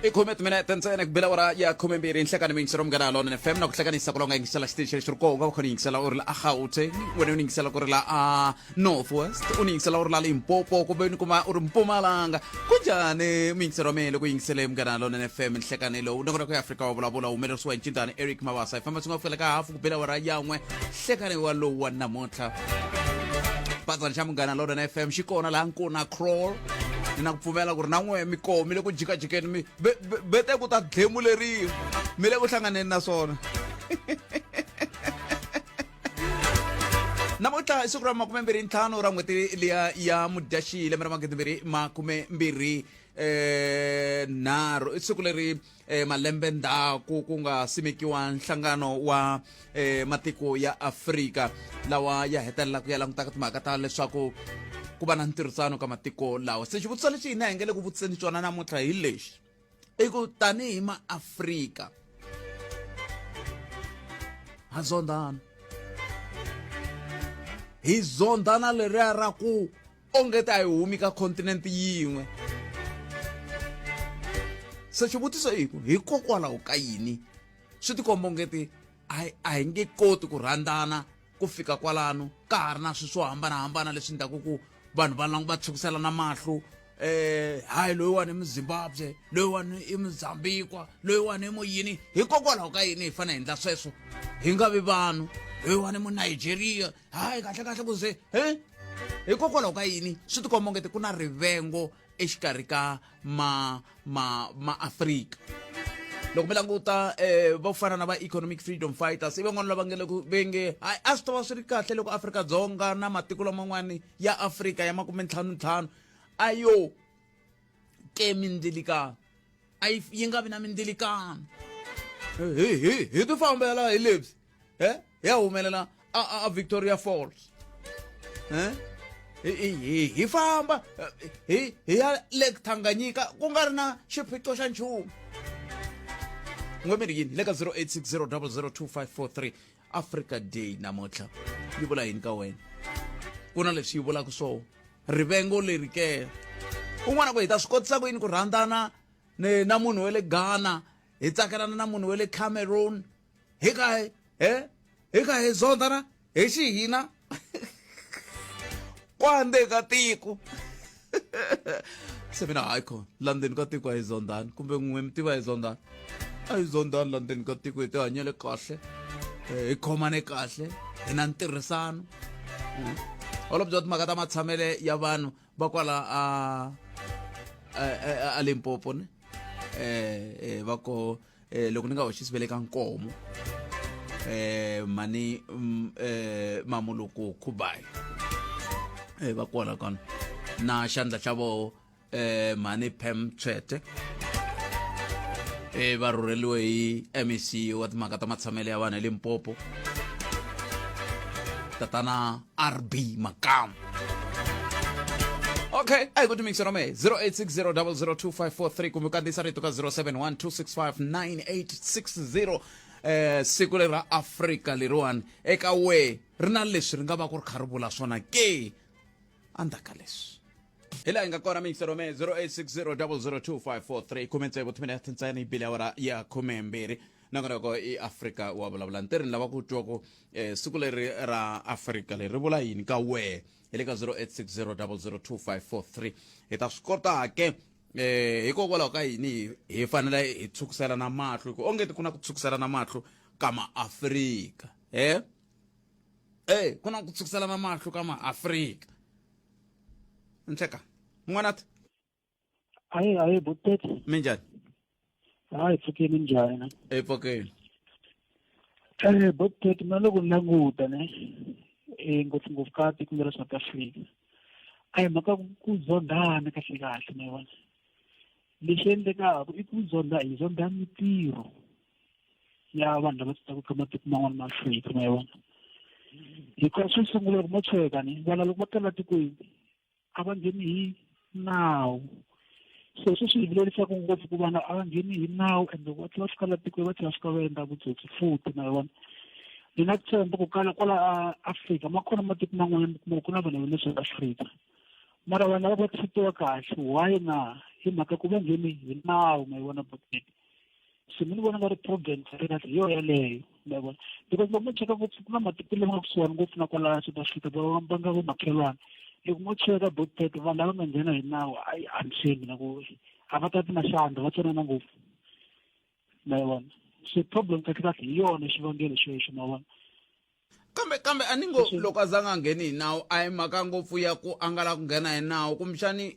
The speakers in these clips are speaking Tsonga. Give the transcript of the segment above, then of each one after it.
I khume timinete ntsena ku bela awara ya 12 nhlekani mi yingisela Munghana Lonene FM na ku hlekanisa ku longa yingisela xitichi lexi ri kona u nga va khona yingisela u ri la a Gauteng, wena u ni yingisela ku ri la a North West, u ni yingisela u ri la Limpopo kumbe u ni kuma u ri Mpumalanga. Kunjhani muyingiseri wa mina loko u yingisele Munghana Lonene FM nhlekani lowu nongonoko ya Afrika wa vulavula humelerisiwa hi ncindani Eric Mabasa hi famba swi nga fikela ka hafu ku bela awara ya n'we nhlekani wa lowu wa namuntlha. Pazana xa Munghana Lonene FM xi kona laha Nkuna Crawl ni na ku pfumela ku ri na n'we mi koho mi le ku jikajikeni mi bete ku ta dlemuleriwa mi le ku hlanganeni na swona. Namuntlha i siku ra 25 ra n'hweti liya ya Mudyaxihi lembe ra 2023 nharhu. I siku leri malembe ndzhaku ku nga simekiwa nhlangano wa matiko ya Afrika lawa ya hetelela ku ya langutaka timhaka ta leswaku ku va na ntirhisano ka matiko lawa. Se xivutiso lexi hina hi nge le ku vutiseni xona namuntlha hi lexi, i ku tanihi maAfrika ha zondhana, hi zondhana leriya ra ku onge ta hi humi ka continent yin'we. Se xivutiso i ku hikokwalaho ka yini swi tikomba ongeti a hi nge koti ku rhandzana ku fika kwalano ka ha ri na swilo swo hambanahambana leswi endlaku ku vanhu va va tshwukiselana mahlo, hayi loyiwani i muZimbabwe, loyiwani i muZambikwa, loyiwani i muyini. Hikokwalaho ka yini hi fanele hi endla sweswo hi nga vi vanhu? Loyiwani i muNigeria, hayi kahle kahle ku ze he hikokwalaho ka yini swi tikomba ongeti ku na rivengo exikarhi ka ma ma maAfrika? Loko mi languta vo fana na va Economic Freedom Fighters i van'wana lava nge le ku ve nge hayi a swi ta va swi ri kahle loko Afrika-Dzonga na matiko laman'wani ya Afrika ya 55 a yo ke mindzilikano a yi nga vi na mindzilikano, hi hi hi ti fambela hi lebyi he ya humelela a Victoria Falls, he hi famba hi hi ya Lake Tanganyika ku nga ri na xiphiqo xa nchumu. N'we mi ri yini? Hi le ka 0860002543. Africa Day namuntlha yi vula yini ka wena? Ku na leswi yi vulaka swona rivengo leri ke? Un'wana ku hi ta swi kotisa ku yini ku rhandzana na munhu wa le Ghana, hi tsakelana na munhu wa le Cameroon, hi ka he hi ka hi zondana hi xihina kwande ka tiko? Se mina hayi khona la ndzeni ka tiko a hi zondani, kumbe n'we mi tiva hi zondani? A hi zondani la ndzeni ka tiko, hi tihanyele kahle, hi khomane kahle, hi na ntirhisano. Holobye wa timhaka ta matshamele ya vanhu va kwala a Limpopo ne va ko loko ni nga hoxisi ve le ka Nkomo, mani Mamuluku Khubai, va kwala kona na xandla xa voho mhani Pam Tshwete, va rhurheliwe hi MEC wa timhaka ta matshamelo ya vanhu eLimpopo, tatana RB Makamu. Okay, a hi ku timixero me 0860002543 kumbe kandziyisa rito ka 0712659860. Siku leri ra Afrika leriwani eka we ri na leswi ri nga va ku ri kha ri vula swona ke endzhaku ka leswi? Hi laha hi nga kona mixero me 0860002543. Khume tsevu timinete ntsena yi bile awara ya 12. Nongonoko i Afrika wa vulavula. Ntirhweni lava ku twa ku siku leri ra Afrika leri ri vula yini ka wehe? Hi le ka 0860002543 hi ta swi kota ke. Hikokwalaho ka yini hi fanele hi tshukisela na mahlo, hi ku onge ku na ku tshukisela na mahlo ka maAfrika? Ku na ku tshukisela na mahlo ka maAfrika. Nhleka n'wanati. Ayi ayi butete. Minjhani? Hayi, pfukeni, njhani? Epfukeni. Butete, mina loko ni languta ne ngopfungopfu ka tiko ra South Africa, a hi mhaka ku zondhana kahle kahle, ma vona. Lexi endlekaka i ku zonda, hi zonda mintirho ya vanhu lava tsutaka ka matiko man'wana ma Afrika, ma vona. Hikuva swo sungula loko mo cheka ni vana loko va tala tikweni a va ngheni hi nawu, so sweswi hi vilerisaka ngopfu ku vana a va ngheni hi nawu, and loko va tlhela va fika la tikweni va tlhela va fika va endla vutsotsi futhi, ma vona. Ni na ku tshemba ku kala kwala Afrika ma kona matiko man'wana mi kuma ku na vanhu va le South Africa, mara vanhu lava va treatiwa kahle. Why na Hi mhaka ku va ngheni hi nawu, ma yi vona botnet. Se mi ni vona nga ri problem kahle kahle hi yona yaleyo, ma yi vona. Because loko mo cheka ngopfu ku na matiko lama nga kusuhani ngopfu na kwala South Africa va va nga vomakhelwani. Loko mo cheka botnet vanhu lava nga nghena hi nawu ayi a ni tshembi na ku a va tati na xandla va tsonana ngopfu. Ma yi vona. Se problem kahle kahle hi yona xivangelo xexo, ma vona. Kambe a ni ngo loko a zanga a ngheni hi nawu a hi mhaka ngopfu ya ku a nga la ku nghena hi nawu kumbexani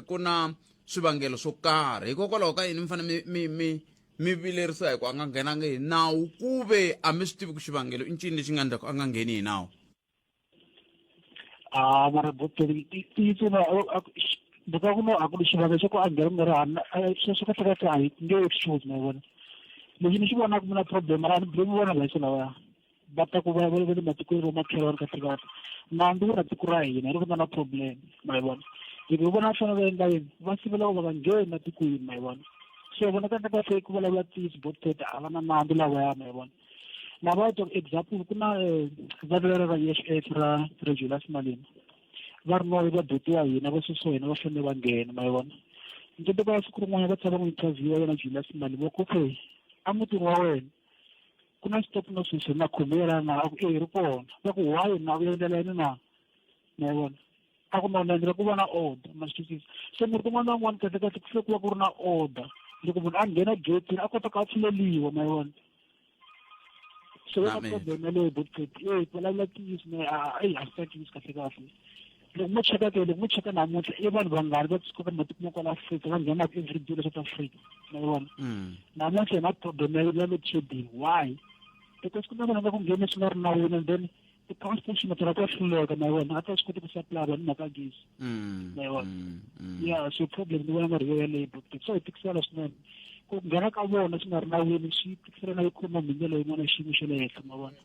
ku na swivangelo swo karhi hikokwalaho ka yini mi fanele mi vilerisa hi ku a nga nghenangi hi nawu ku ve a mi swi tivi ku xivangelo i ncini lexi nga endla ku a nga ngheni hi nawu. A mara boteli ntiyiso na mhaka ku no a ku ri xivangelo xa ku a nghena ku nga ri hana sweswo kahle kahle a hi nge excuse, ma vona. Lexi ni xi vonaka mina problem mara a ni blame vona layise lavaya va ta ku va va le matikweni vo makhelwani kahle kahle nandzu wu na tiko ra hina ri nga na problem, ma yi vona. Hi ku vona fanele va endla yini va sivela ku va nga ngheni matikweni, ma yi vona. So vona kahle kahle ku vulavula ntiyiso botete a va na nandzu lavaya, ma yi vona. Na va twa example ku na va ra EFF ra Julius Malema va ri no va buti wa hina va susiwa hina va fanele va nghena, ma yi vona. Ndzi ka siku rin'wana va tshama n'wi interview yena Julius Malema va ku okay a mutini wa wena ku na stop no sweswi na khomela na a ku e ri kona va ku why na u endlela yini na, ma yi vona. A ku na endlela ku va na order, ma swi twisisa. Se muti wun'wana na wun'wana kahle kahle ku fanele ku va ku ri na order loko munhu a nghena getini a kota ku a pfuleliwa, ma yi vona. So va problem yaleyo botket e vulavula ntiyiso me a a swi tsakisi kahle kahle. Loko mo cheka ke loko mo cheka namuntlha i vanhu vangani va suka matiko ma kwala Afrika va nghenaka everyday la South Africa, ma yi vona. Namuntlha hi na problem ya load shedding why? Because ku na vanhu va ku nghene swi nga ri nawini and then ti-power station na tona ta hluleka, ma yi vona, a ta swi koti ku supply vanhu mhaka gezi, ma yi vona. Ya so problem ni vona nga ri yo yaleyo botket so hi tikisela swinene ku nghena ka vona swi nga ri nawini swi tikisela na ikhonomi hi ndlela yin'wana xiyimo xa le henhla, ma vona.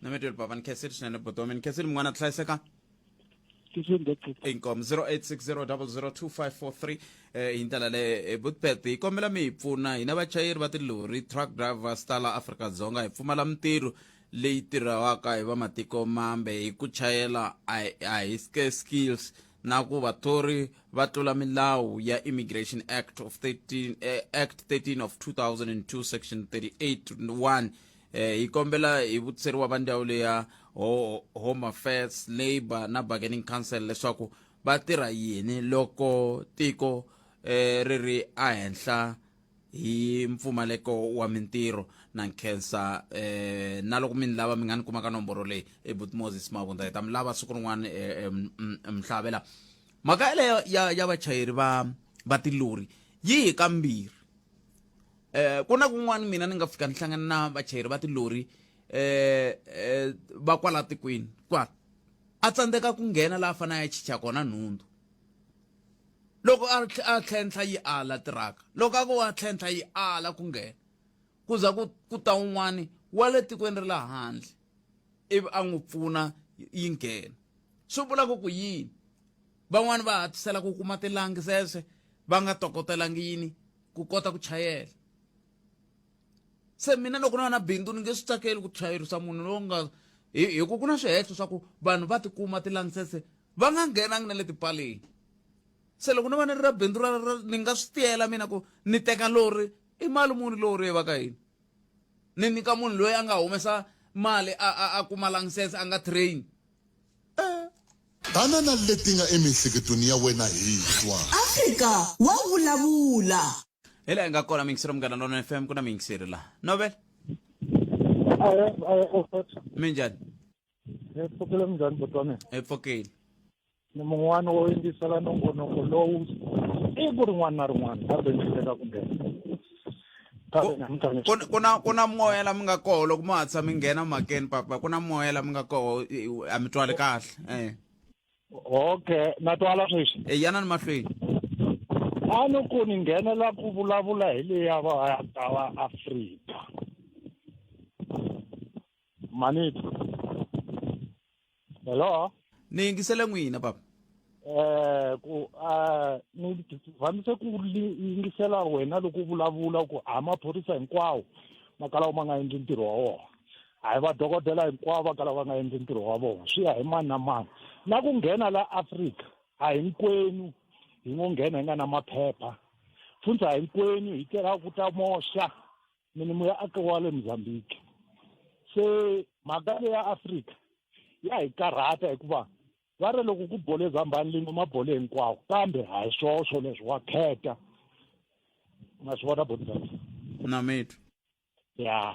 Nametweli papa ni khensile swinene buti wa mina ni khensile mun'wana hlayiseka. Inkomu 0860002543 hi ndlela leyo butpet hi kombela mi hi pfuna hina vachayeri va tilori truck drivers ta la Afrika-Dzonga hi pfumala mintirho leyi tirhiwaka hi vamatiko mambe hi ku chayela a hi skills na ku vathori va tlula milawu ya Immigration Act of 13 Act 13 of 2002 section 38 1. Hi kombela hi vutiseriwa va ndzawulo ya Home Affairs, Labour na Bargaining Council leswaku va tirha yini loko tiko ri ri ehenhla hi mpfumaleko wa mintirho. Na nkhensa na loko mi ni lava mi nga ni kuma ka nomboro leyi e but Moses Mabunda hi ta mi lava siku rin'wana mhlavela mhaka yaleyo ya vachayeri va tilori yi hi kambirhi. Ku na kun'wana mina ni nga fika ni hlangana na vachayeri va tilori va kwala tikweni kwala a tsandzeka ku nghena laha a fanele a ya chicha kona nhundzu loko a tlhentlha yi ala tiraka loko a ku a tlhentlha yi ala ku nghena ku za ku ta un'wani wa le tikweni ra le handle ivi a n'wi pfuna yi nghena. Swi vula ku yini van'wani va hatlisela ku kuma tilangisese va nga tokotelangi yini ku kota ku chayela. Se mina loko na va na bindzu ni nge swi tsakeli ku chayerisa munhu lowu nga hi ku ku na swihehlo swa ku vanhu va tikuma tilangisese va nga nghenangi na le tipaleni. Se loko ni va ni ri ra bindzu ra ni nga swi tiyela mina ku ni teka lori i mali muni lori va ka yini ni nyika munhu loyi a nga humesa mali a kuma langisese a nga train. Tana na leti nga emiehleketweni ya wena hi twa. Afrika wa vulavula. Hi laha hi nga kona miyingiseri Munghana Lonene FM ku na miyingiseri laha. Novel. Minjhani? Hi pfukile minjhani buti wa mina? Hi pfukile. Ni mun'wana wo yingisela nongonoko lowu siku rin'wana na rin'wana kambe ni hluleka ku nghena. Ku na moya la mi nga koho loko mo hatlisa mi nghena mhakeni papa ku na moya la mi nga koho a mi twali kahle eh. Okay, na twala sweswi. E yana ni mahlweni. A ni ku ni nghenela ku vulavula hi leya va va Afrika. Manit. Hello. Ni yingisele n'wina papa. Ku ni vamise ku yingisela wena loko u vulavula ku a maphorisa hinkwawo ma kala ma nga endli ntirho wa wona. A hi vadokodela hinkwavo va kala va nga endli ntirho wa vona. Swi ya hi mani na mani. Na ku nghena la Afrika a hinkwenu. Hi ngo nghena hi nga na maphepha. Fundza hinkwenu hi tela ku ta moxa minimo ya akiwa le Mozambique. Se mhaka leya Afrika ya hi karhata hikuva va ri loko ku bole zambani lin'we ma bole hinkwawo, kambe a hi swoswo leswi wa kheta. Ma swi vona botizana? Na mitwa. Ya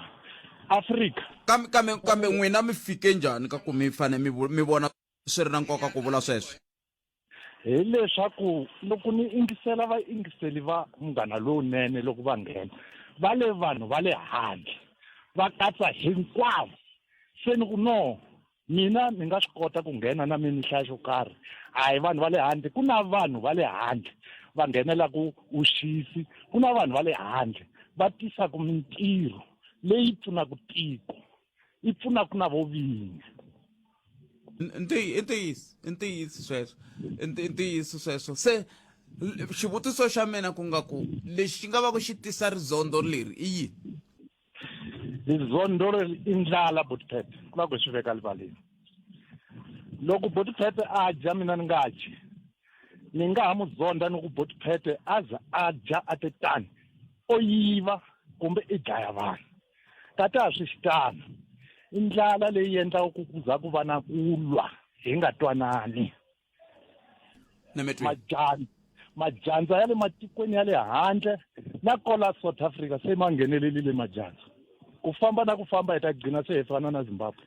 Afrika. Kambe n'wina mi fike njhani ka ku mi fane mi vona swi ri na nkoka ku vula sweswo? Hi leswaku loko ni yingisela vayingiseli va Munghana Lowunene loko va nghena, va le vanhu va le handle va katsa hinkwavo, se ni ku no, mina ni nga swi kota ku nghena na mina ni hlaya xo karhi. A hi vanhu va le handle, ku na vanhu va le handle va nghenelaka vuxisi, ku na vanhu va le handle va tisaka mintirho leyi pfunaka tiko, yi pfunaka na vo vinyi. I ntiyiso, i ntiyiso sweswo, i ntiyiso sweswo. Se xivutiso xa mina ku nga ku lexi xi nga va ku xi tisa rizondo leri i yini? Rizondo leri i ndlala, Botipete, ku lava ku hi swi veka rivaleni. Loko Botipete a dya mina ni nga dyi, ni nga ha mu zonda ni ku Botipete a za a dya a te tani, o yiva kumbe i dlaya vanhu. Kati a swi xitano. I ndlala leyi endlaka ku ku za ku va na ku lwa hi nga twanani. Majandza ya le matikweni ya le handle na kola South Africa se ma nghenelelile majandza. Ku famba na ku famba hi ta gcina se hi fana na Zimbabwe.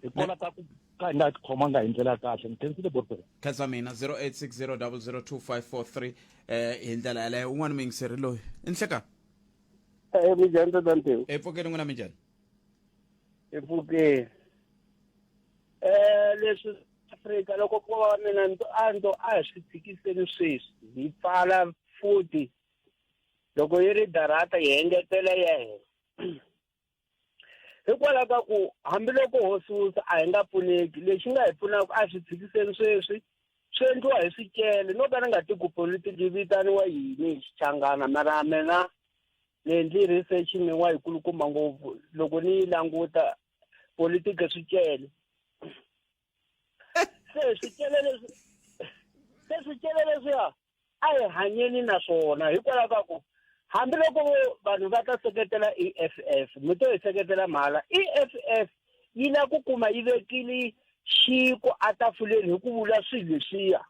Hi kola ka ku ka hi nga khomanga hi ndlela ya kahle. Ni khensile Borobera. Khensa mina. 0860002543 hi ndlela yaleyo. Un'wana muyingiseri loyi. I nhlekani. Minjhani tata Ntewu? Hi pfukeni n'wina, minjhani? Hi pfukeni. Leswi Afrika loko ko va mina nto a nto a hi swi tshikiseni sweswi hi pfala futhi loko yi ri darata hi engetela ya hina. Hikwalaho ka ku hambiloko ho susa a hi nga pfuneki, lexi nga hi pfunaka a swi tshikiseni sweswi swi endliwa hi swicele. No ka ni nga tiku politiki yi vitaniwa yini hi Xichangana, mara mina ni endli research min'wa yi kulukumba ngopfu loko ni yi languta politiki swicele. Se swicele leswi, se swicele leswiya a hi hanyeni na swona, hikwalaho ka ku hambiloko vanhu va ta seketela EFF, mi to yi seketela mahala. EFF yi lava ku kuma yi vekile xiko etafuleni hi ku vula swilo leswiya,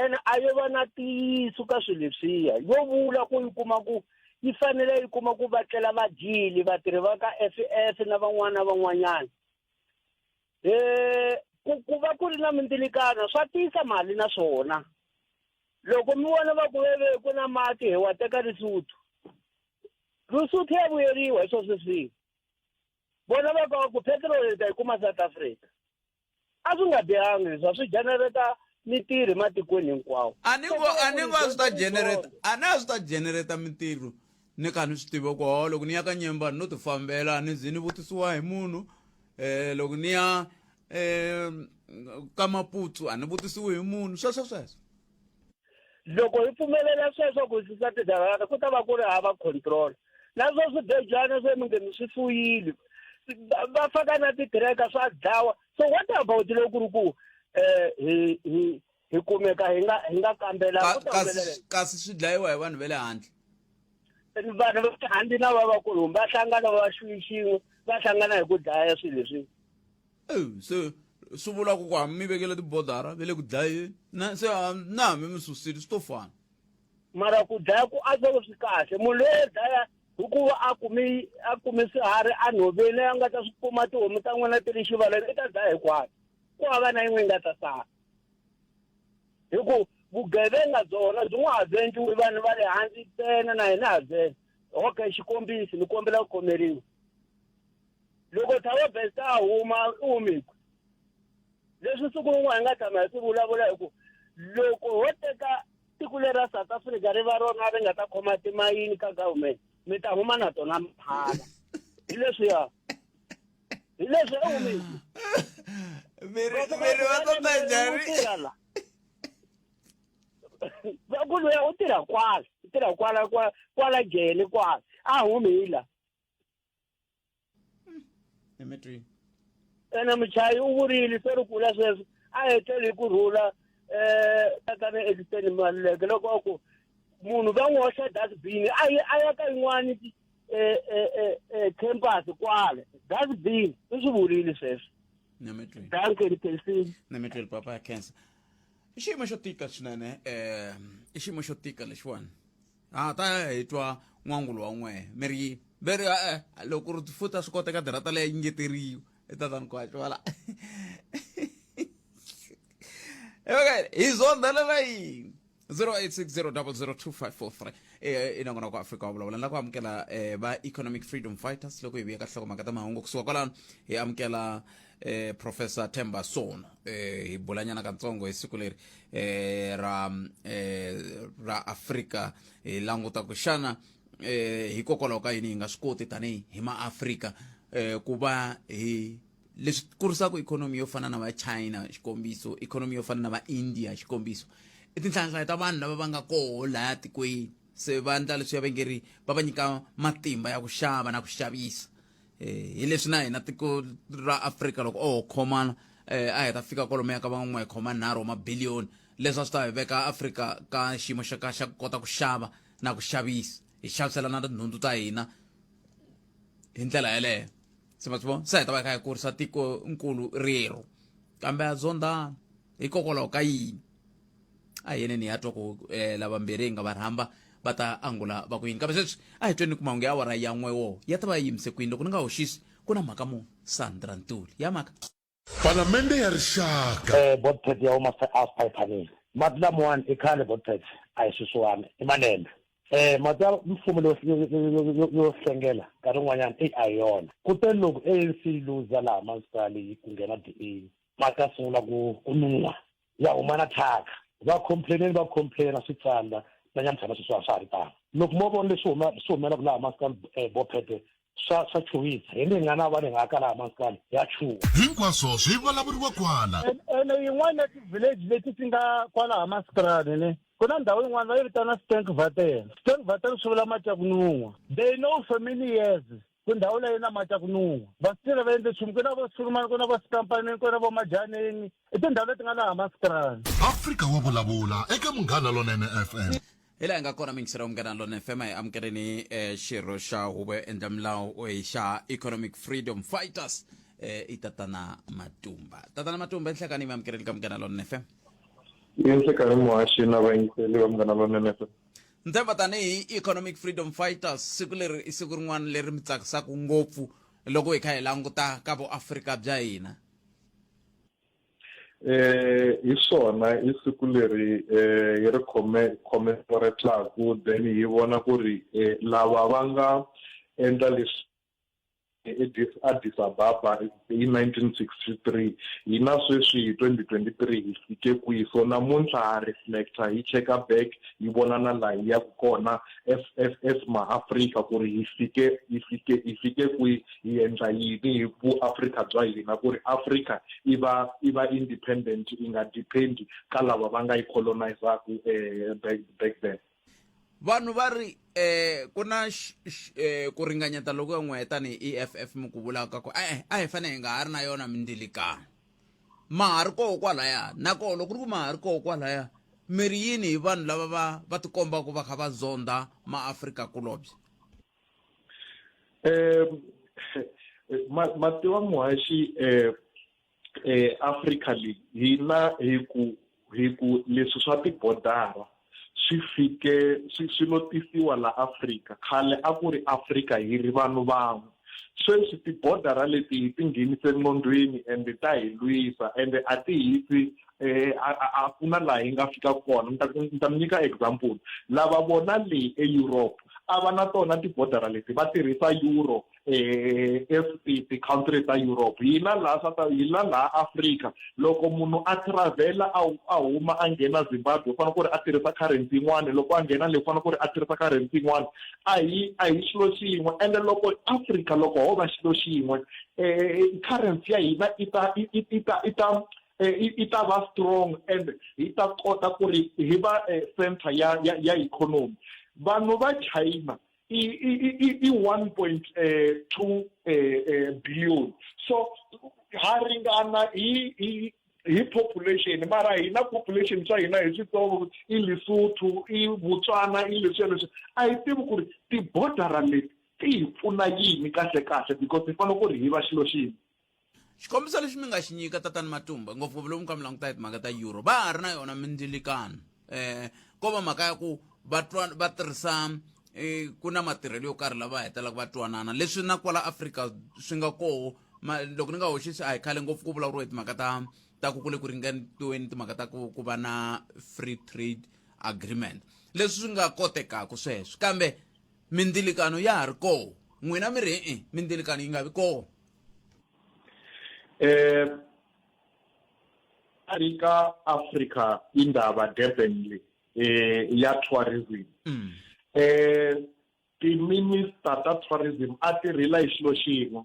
ene a yo va na ntiyiso ka swilo leswiya. Yo vula ku yi kuma ku yi fanele yi kuma ku va tlela va dyile vatirhi va ka FF na van'wana na van'wanyana. Ku va ku ri na mindzilikano swa tisa mali na swona. Loko mi vona va ku veve ku na mati hi wa teka Lesotho, Lesotho ya vuyeriwa hi swo sweswiwa. Vona va ka ku petrol hi ta yi kuma South Africa. A swi nga bihangi leswi, a swi generate mintirho ematikweni hinkwawo. A ni vo, a ni va swi ta generate, a ni a swi ta generate mintirho. Ni kha ni swi tiva ku ho loko ni ya ka Nyembani no ti fambela, ni zi ni vutisiwa hi munhu. Loko ni ya ka Maputsu a ni vutisiwi hi munhu, sweswo sweswo. Loko hi pfumelela sweswo ku susa tidarata ku ta va ku ri hava control. Na swo swibejwana swe mi nge mi swi fuyile, va faka na titireka swa dlawa. So what about loko ku ri ku hi kumeka hi nga, hi nga kambela, ku ta humelela yini? Kasi swi dlayiwa hi vanhu va le handle. Vanhu va le handle na va vakulu va hlangana va xi xin'we, va hlangana hi ku dlaya swilo leswi. Se swi vula ku ku hambi mi vekele tibodara ve le ku dlayeni, na se na hambi mi susile swi to fana. Mara ku dlaya ku antswa swi kahle. Munhu loyi a dlaya hikuva a kumi, a kumi swiharhi a nhoveni a nga ta swi kuma tihomu ta n'wina ti ri xivaleni, i ta dlaya hinkwato. Ku hava na yin'we yi nga ta sala. Hi ku vugevenga byona byi nga ha byi endliwi vanhu va le hansi ntsena, na hina ha byi endla. Okay, xikombiso, ni kombela ku khomeriwa. Loko Thabo Bester a huma, u hume kwihi? Leswi siku rin'wana hi nga tshama hi swi vulavula hi ku loko ho teka tiko leri ra South Africa ri va rona ri nga ta khoma timayini ka government, mi ta huma na tona mahala. Hi leswiya. Hi leswi u hume kwihi? Miri wa tata njhani? Va ku loyi u tirha kwala, u tirha kwala, kwala, kwala jele kwala, a humi hi la. Emetweni. Ene muchayi u vurile se ri kula sweswo, a hetlele hi ku rhula. Tatana Eliseni Maluleke loko a ku munhu va n'wi hoxa dustbin a yi a ya ka yin'wani campus kwale dustbin i swi vurile sweswo. Nametweni. Dankie Khensile. Nametweni papa ya cancer. I xiyimo xo tika swinene i xiyimo xo tika lexiwani. Ha ta ya hi twa n'wangulo wa n'wehe mi ri yini ve ri e-e loko ri futhi a swi koteka dirata leyi ngeteriwa i tatani kwatswala okay hi zondelela yini 0860002543 i nongonoko wa Afrika wa vulavula la ku amukela va Economic Freedom Fighters loko hi vuya ka hlokomhaka ta mahungu kusuka kwalano hi amukela Professor Themba Sono hi bulanyana katsongo hi siku leri ra Afrika hi languta ku xana hikokwalaho ka yini hi nga swi koti tanihi hi maAfrika ku va hi leswi kurisaka ikhonomi yo fana na va China xikombiso ikhonomi yo fana na va India xikombiso i tinhlayanhlaya ta vanhu lava va nga koho laya tikweni se va endla leswi ya va nge ri va va nyika matimba ya ku xava na ku xavisa hi leswi na hina tiko ra Afrika loko o khomana a hi ta fika kwalomuya ka van'we khoma nharhu wa mabiliyoni leswi a swi ta hi veka Afrika ka xiyimo xa ka xa ku kota ku xava na ku xavisa hi xaviselana tinhundzu ta hina hi ndlela yeleyo se ma swi vona se hi ta va hi kha hi kurisa tiko nkulu rero kambe a zondana hikokwalaho ka yini a hi yeneni hi ya twa ku lavambirhi hi nga va rhamba va ta angula va ku yini kambe sweswi a hi tweni ku mahungu ya awara ya n'we wo ya ta va ya yimise kwini loko ni nga hoxisi ku na mhaka mo Sandra Ntuli ya mhaka. Palamende ya Rixaka. Botpet ya huma eswiphaiphanini. Mati lamawani i khale Botpet a hi sweswiwani i malembe. Mati ya mfumo yo yo yo hlengela nkarhi wun'wanyana eyi a hi yona. Kutani loko ANC yi luza laha masipala yi ku nghena DA mati ya sungula ku ku nuha ya huma na thyaka. Va complain-ini va complain-a swi tsandza na nyamutlha na sweswi a swa ha ri tano. Loko mo vona leswi huma swi humelaka laha masipala Botpet swa swa chuhisa hi ni nga na vanhu hi nga aka laha masipala ya chuha. Hinkwaswo swi vulavuriwa kwala. Ene yin'wana ya ti-village leti ti nga kwalaha Maskrani ne ku na ndhawu yin'wana va yi vitana Stinkwater. Stinkwater swi vula mati ya ku nun'hwa. They know for many years ku ndhawu leyi na mati ya ku nun'hwa. Va swi va endle nchumu ku na vo Surumani ku na vo Skampaneni ku na vo Majaneni i tindhawu leti nga laha Maskrani. Afrika wa vulavula eka Munghana Lonene FM. Hi laha hi nga kona mingisela Munghana Lonene FM a hi amukeleni xirho xa huvo yo endla milawu xa Economic Freedom Fighters i Tatana Matumba. Tatana Matumba enhlekani mi amukeleni ka Munghana Lonene FM. Enhlekani muhaxi na vayingiseli va Munghana Lonene FM. Ni tshemba tanihi Economic Freedom Fighters siku leri i siku rin'wana leri mi tsakisaka ngopfu loko hi kha hi languta ka vuAfrika bya hina. Hi swona i siku leri hi ri khome commemoratlaku then hi vona ku ri lava va nga endla leswi Addis Ababa hi 1963 hina sweswi hi 2023 hi fike kwihi so namuntlha ha reflector hi cheka back hi vona na laha hi yaka kona as as as maAfrika ku ri hi fike hi fike hi fike kwihi hi endla yini hi vuAfrika bya hina ku ri Afrika i va i va independent yi nga depend ka lava va nga yi colonizaku back back then. Vanhu va ri ku na ku ringanyeta loku ya n'wehe tanihi EFF mi ku vulaka ku e-e a hi fanele hi nga ha ri na yona mindzilikano ma ha ri koho kwalaya na koho loko ku ri ku ma ha ri koho kwalaya mi ri yini hi vanhu lava va va tikombaka va kha va zondha maAfrika kulobye. Ma tiva muhaxi Afrika leyi hina hi ku hi ku leswi swa tibodara swi fike swi swi lo tisiwa la Afrika khale a ku ri Afrika hi ri vanhu van'we sweswi tibodara leti hi ti nghenise nqondweni ende ta hi lwisa ende a ti hi fi a ku na laha hi nga fika kona ni ta ni ta mi nyika example lava vona le eEurope a va na tona tibodara leti va tirhisa euro as ti-country ta Europe hina laha South hina laha Africa loko munhu a travel-a a a huma a nghena Zimbabwe u fanele ku ri a tirhisa currency yin'wana loko a nghena le u fanele ku ri a tirhisa currency yin'wana a hi a hi xilo xin'we ende loko Africa loko ho va xilo xin'we currency ya hina i ta i ta i ta i ta va strong and hi ta kota ku ri hi va center ya ya ya economy vanhu va China i i i i 1.2 billion so ha ringana hi hi. Hi population, mara hina population swa hina hi switsongo, i Lesotho, i Botswana, i leswiya leswi, a hi tivi ku ri tibodara leti ti hi pfuna yini kahle kahle, because hi fanele ku ri hi va xilo xin'we. Xikombiso lexi mi nga xi nyika, Tatani Matumba, ngopfungopfu lomu ka mi languta hi timhaka ta euro, va ha ri na yona mindzilikano, ko va mhaka ya ku va twa va tirhisa ku na matirhelo yo karhi lava hetelelaka va twanana, leswi na kwala Afrika swi nga koho. Loko ni nga hoxisi, a hi khale ngopfu ku vulavuriwa hi timhaka ta ku ku le ku ringetiweni timhaka ta ku va na free trade agreement, leswi swi nga kotekaku sweswo, kambe mindzilikano ya ha ri koho. N'wina mi ri e mindzilikano yi nga vi koho? Afrika Africa Indaba Durban le ya tourism, ti-minister ta tourism a ti rila hi xilo xin'we,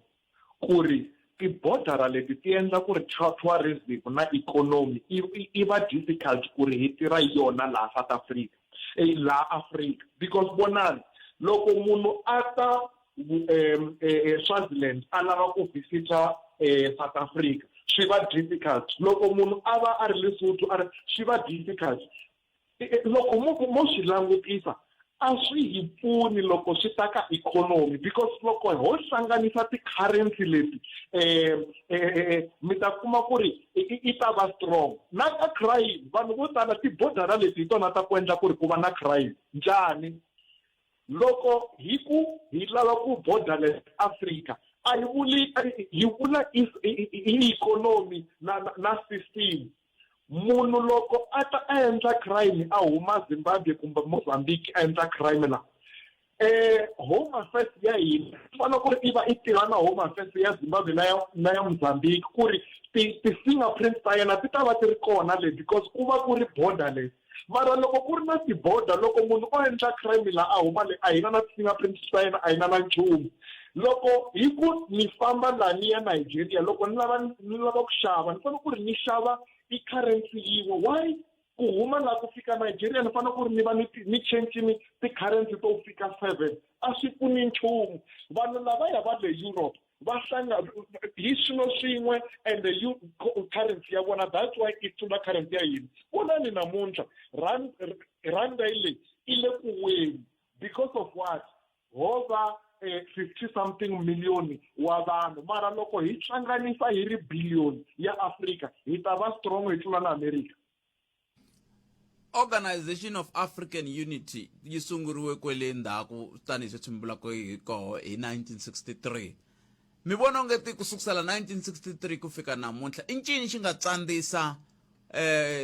ku ri tibodara leti ti endla ku ri tourism na economy i va difficult ku ri hi tirha hi yona laha South Africa, laha Africa, because vonani, loko munhu a ta Swaziland a lava ku visita South Africa, swi va difficult. Loko munhu a va a ri Lesotho a ri, swi va difficult. Loko mo swi langutisa, a swi hi pfuni loko swi ta ka economy, because loko ho hlanganisa ti-currency leti, mi ta kuma ku ri i ta va strong. Na ka crime, vanhu vo tala tibodara leti hi tona ta ku endla ku ri ku va na crime. Njhani? Loko hi ku hi lava ku borderless Africa, a hi vuli, hi vula i economy na system. Munhu loko a ta a endla crime, a huma Zimbabwe kumbe Mozambique, a endla crime la, Home Affairs ya hina fanele ku ri i va i tirha na Home Affairs ya Zimbabwe na ya Mozambique, ku ri ti-fingerprints ta yena ti ta va ti ri kona le, because ku va ku ri borderless. Mara loko ku ri na ti-border, loko munhu o endla crime la, a huma le, a hina na ti-fingerprints ta yena, a hina na nchumu. Loko hi ku ni famba la ni ya Nigeria, loko ni lava ku xava, ni fanele ku ri ni xava i currency yin'we. Why ku huma laha ku fika Nigeria ni fanele ku ri ni va ni chancini ti-currency to fika seven? A swi pfuni nchumu. Vanhu lavaya va le Europe va hlanga hi swilo swin'we, and the currency ya vona, that's why i tlula currency ya hina. Vonani namuntlha randa yi leyi i le ku weni because of what? Ho va 50 something million wa vanhu, mara loko hi hlanganisa hi ri billion ya Africa, hi ta va strong hi tlula na America. Organization of African Unity yi sunguriwe kwele ndzhaku, tanihi sweswi mi vulaka hi koho, hi 1963. Mi vona onge ti ku sukusela 1963 ku fika namuntlha, i ncini xi nga tsandzisa,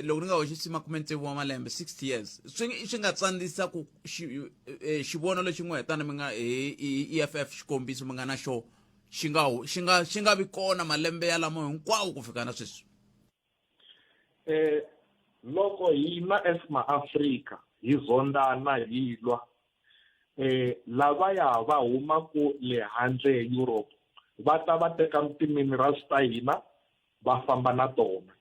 loko ni nga hoxisi 60 wa malembe, 60 years, swi nga tsandzisa ku xivono lexi n'we tani mi nga hi EFF, xikombiso, mi nga na xo xi nga vi kona malembe yalamo hinkwawo ku fika na sweswi? Loko hina as maAfrika hi zondana, hi lwa, lavaya va huma ku le handle Europe va ta va teka ti-minerals ta hina, va famba na tona,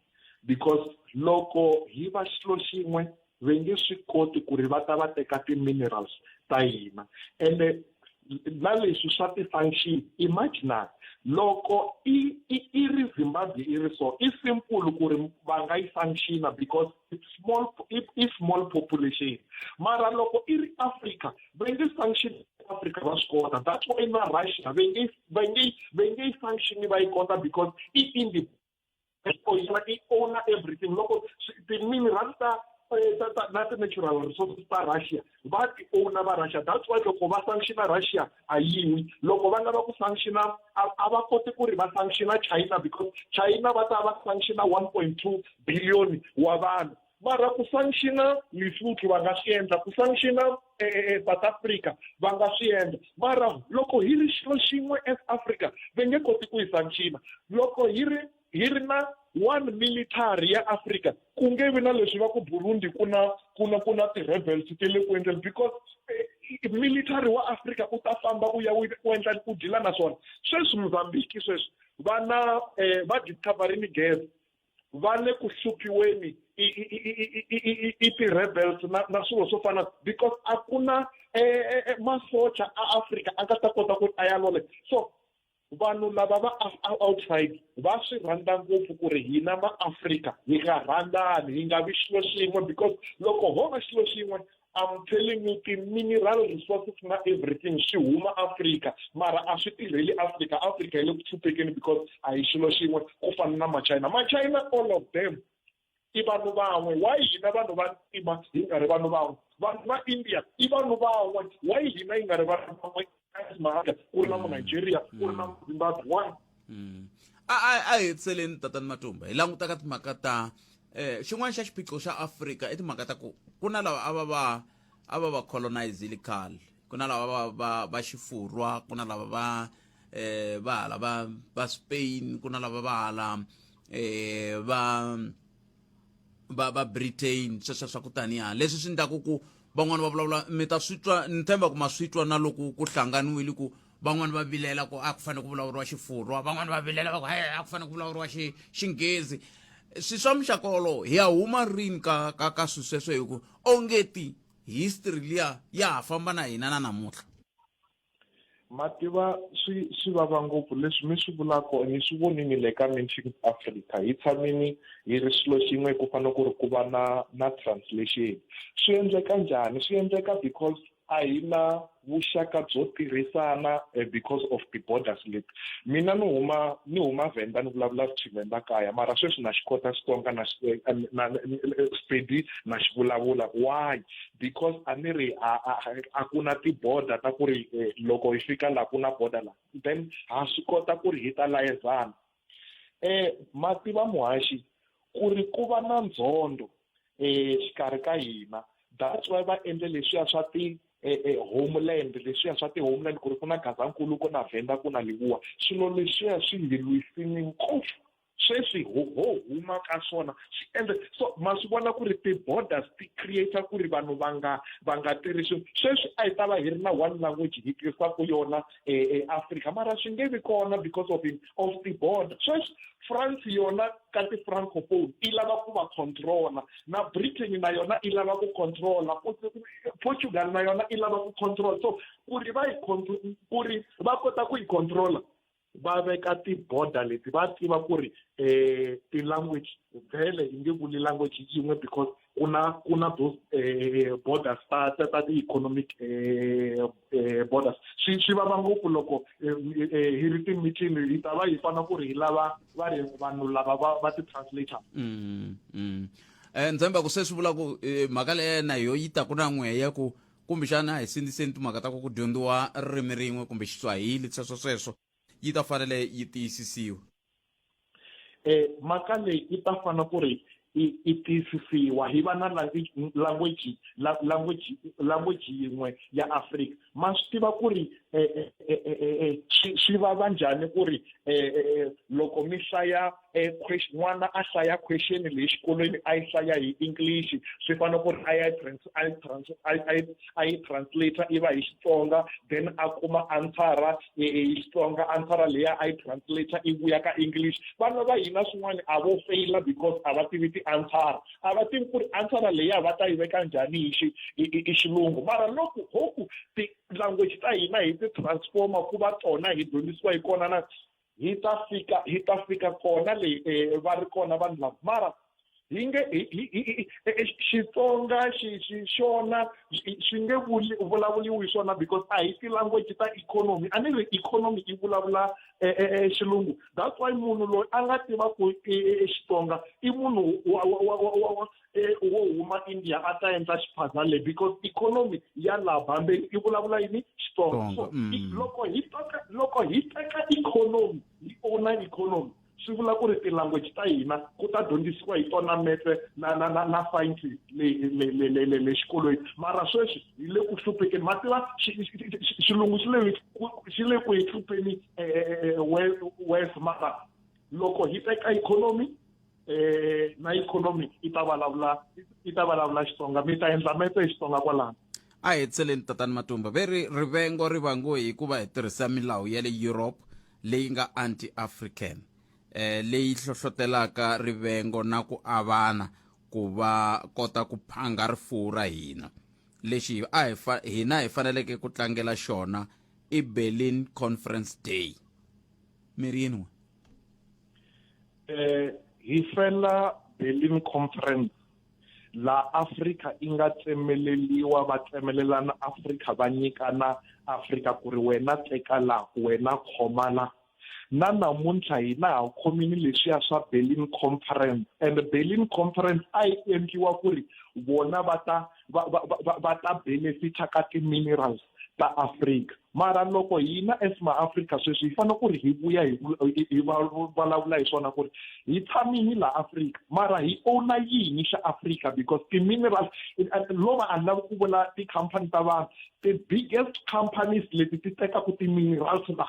because loko hi va xilo xin'we, va nge swi koti ku ri va ta va teka ti-minerals ta hina. Ende na leswi swa ti-sanction, imagine loko i ri Zimbabwe i ri so, i simple ku ri va nga yi sanctiona because it's small, i small population. Mara loko i ri Africa, va nge sanction Africa va swi kota. That's why na Russia va nge yi sanction va yi kota, because i independent, i owner everything. Loko ti-minerals ta na ti-natural resources ta Russia va ti owner va Russia, that's why loko va sanctiona Russia a yiwi. Loko va lava ku sanctiona, a va koti ku ri va sanctiona China, because China va ta va sanctiona 1.2 billion wa vanhu. Mara ku sanctiona Lesotho va nga swi endla, ku sanctiona South Africa va nga swi endla, mara loko hi ri xilo xin'we as Africa, va nge koti ku hi sanctiona. Loko hi ri na one military ya Africa, ku nge vi na leswi va ku Burundi ku na ti-rebels ti le ku endleni, because military wa Africa u ta famba u ya u endla u deala na swona. Sweswi Mozambique sweswi va na va discoverini gas, va le ku hluphiweni i ti-rebels na swilo swo fana, because a ku na masocha a Africa a nga ta kota ku a ya lole so. Vanhu lava va outside va swi rhandza ngopfu ku ri hina maAfrika hi nga rhandzani, hi nga vi xilo xin'we because loko ho va xilo xin'we I'm telling you ti-mineral resources na everything swi huma Afrika mara a swi tirheli Afrika. Afrika yi le ku hluphekeni because a hi xilo xin'we ku fana na maChina. MaChina all of them i vanhu van'we why hina vanhu va ntima hi nga ri vanhu van'we vanhu va india i vanhu van'we why hina yi nga ri vanhu van'we mhaka ku ri na munigeria ku ri na muzimbabwe why mm. a a a hi hetiseleni tatani matumba hi languta ka timhaka ta eh xin'wana xa xiphiqo xa Afrika i timhaka ta ku ku na lava a va va a va va colonizile khale ku na lava va va va xifurwa ku na lava va eh va hala va va Spain ku na lava va hala eh va va va Britain sweswo swa ku taniya leswi swi endlaku ku van'wani va vulavula mi ta swi twa ni tshemba ku ma swi twa na loko ku hlanganiwile ku van'wani va vilela ku a ku fanele ku vulavuriwa xifurwa van'wani va vilela va ku hayi a ku fanele ku vulavuriwa xi xinghezi swi swa muxaka wolowo hi ya huma rini ka ka ka swilo sweswo hi ku ongeti history liya ya ha famba na hina na namuntlha Ma tiva swi swi vava ngopfu leswi mi swi vulaka ni swi vonini le ka Meetings Africa hi tshamini hi ri xilo xin'we ku fanele ku ri ku va na na translation swi endleka njhani swi endleka because a hi na vuxaka byo tirhisana eh, because of ti-borders leti mina ni huma ni huma venda ni vulavula xivenda kaya mara sweswi na xi kota xitsonga na eh, na Sepedi na xi vulavula why because a ni ri a a a ku na ti-border ta ku ri eh, loko hi fika laha ku na border la then ha swi kota ku ri hi ta layezana eh ma tiva muhaxi ku ri ku va na ndzhondo eh xikarhi ka hina that's why va endle leswiya swa ti eh, eh, homeland leswiya swa ti-homeland ku ri ku na gazankulu ku na venda ku na livuwa swilo leswiya swi hi lwisini ngopfu sweswi ho ho huma ka swona swi endla so ma swi vona ku ri ti-borders ti create ku ri vanhu va nga va nga tirhisi sweswi a hi ta va hi ri na one language hi tirhisaka yona eAfrika mara swi nge vi kona because of of ti-border sweswi France yona ka ti-francophone i lava ku va controla na Britain na yona i lava ku controla Portugal na yona i lava ku controla so ku ri va yi ku ri va kota ku yi controla va veka ti-border leti va tiva ku ri um ti-language vhele yi nge vuli language yin'we because ku na ku na those eh, borders ta ta ta ti-economic eh, eh, borders swi swi vava ngopfu loko hi ri ti-meeting hi ta va hi fana ku ri hi lava va ri vanhu lava va va ti-translator mm, mm. Eh, ni tshemba ku se swi vula ku mhaka leyi na yo yi ta ku na n'we ya ku kumbexana a hi sindziseni timhaka ta ku ku dyondziwa ririmi rin'we kumbe xiswahili sweswo sweswo yi ta fanele yi tiyisisiwa eh mhaka leyi yi ta fana ku ri i tiyisisiwa hi va na language language language yin'we ya Afrika ma swi tiva ku ri eh, eh, eh, swi vava njhani ku ri loko mi hlaya e question n'wana a hlaya question leyi xikolweni a yi hlaya hi english swi fanele ku ri a ya a yi translator i va hi xitsonga then a kuma answera hi xitsonga answera leya a yi translator i vuya ka english vana va hina swin'wana a vo feyila because a va tivi ti-answera a va tivi ku ri answera leya va ta yi veka njhani hi hi xilungu mara loko ho ku ti-language ta hina hi ti-transformer ku va tona hi dyondzisiwa hi kona na hi ta fika hi ta fika kona le eh, va ri kona vanhu lava mara hi nge xitsonga xona swi nge vulavuriwi hi swona because a hi ti-language ta economy a ni ri economy yi vulavula eh, eh, xilungu that's why munhu loyi a nga tiva ku xitsonga i munhu wa e, wo huma india a ta endla xiphaza le because economy ya laha bambeni yi vulavula yini xitsonga so mm. loko hi teka loko hi teka economy hi owner economy swi vula ku ri ti-language ta hina ku ta dyondzisiwa hi tona metse na na na na science le le le le le le xikolweni mara sweswi hi le ku hluphekeni ma tiva xilungu xi le xi le ku hi hlupheni eh, eh, eh, west mara loko hi teka economy eh na economy yi ta vulavula yi ta vulavula Xitsonga mi ta endla mete hi Xitsonga kwalano a hi tseleni tatani matumba ve ri rivengo ri vangiwe hi ku va hi tirhisa milawu ya le europe leyi nga anti-african eh leyi hlohlotelaka rivengo na ku avana ku va kota ku phanga rifuwo ra hina lexi a hi fa hina hi faneleke ku tlangela xona i Berlin Conference Day. Mi ri yini n'we? Hi fela Berlin Conference la Afrika yi nga tsemeleliwa va tsemelelana Afrika va nyikana Afrika ku ri wena teka la wena khoma la na namuntlha hina ha khomini leswiya swa Berlin Conference and Berlin Conference a yi endliwa ku ri vona va ta va va va va ta benefita ka ti-minerals ta Afrika mara loko hina as ma-Afrika sweswi hi fanele ku ri hi vuya hi hi vulavula hi swona ku ri hi tshamini la Afrika mara hi owna yini xa Afrika because ti-minerals lo va a ni lavi ku vula ti-company ta vanhu the biggest companies leti ti tekaka ti-minerals la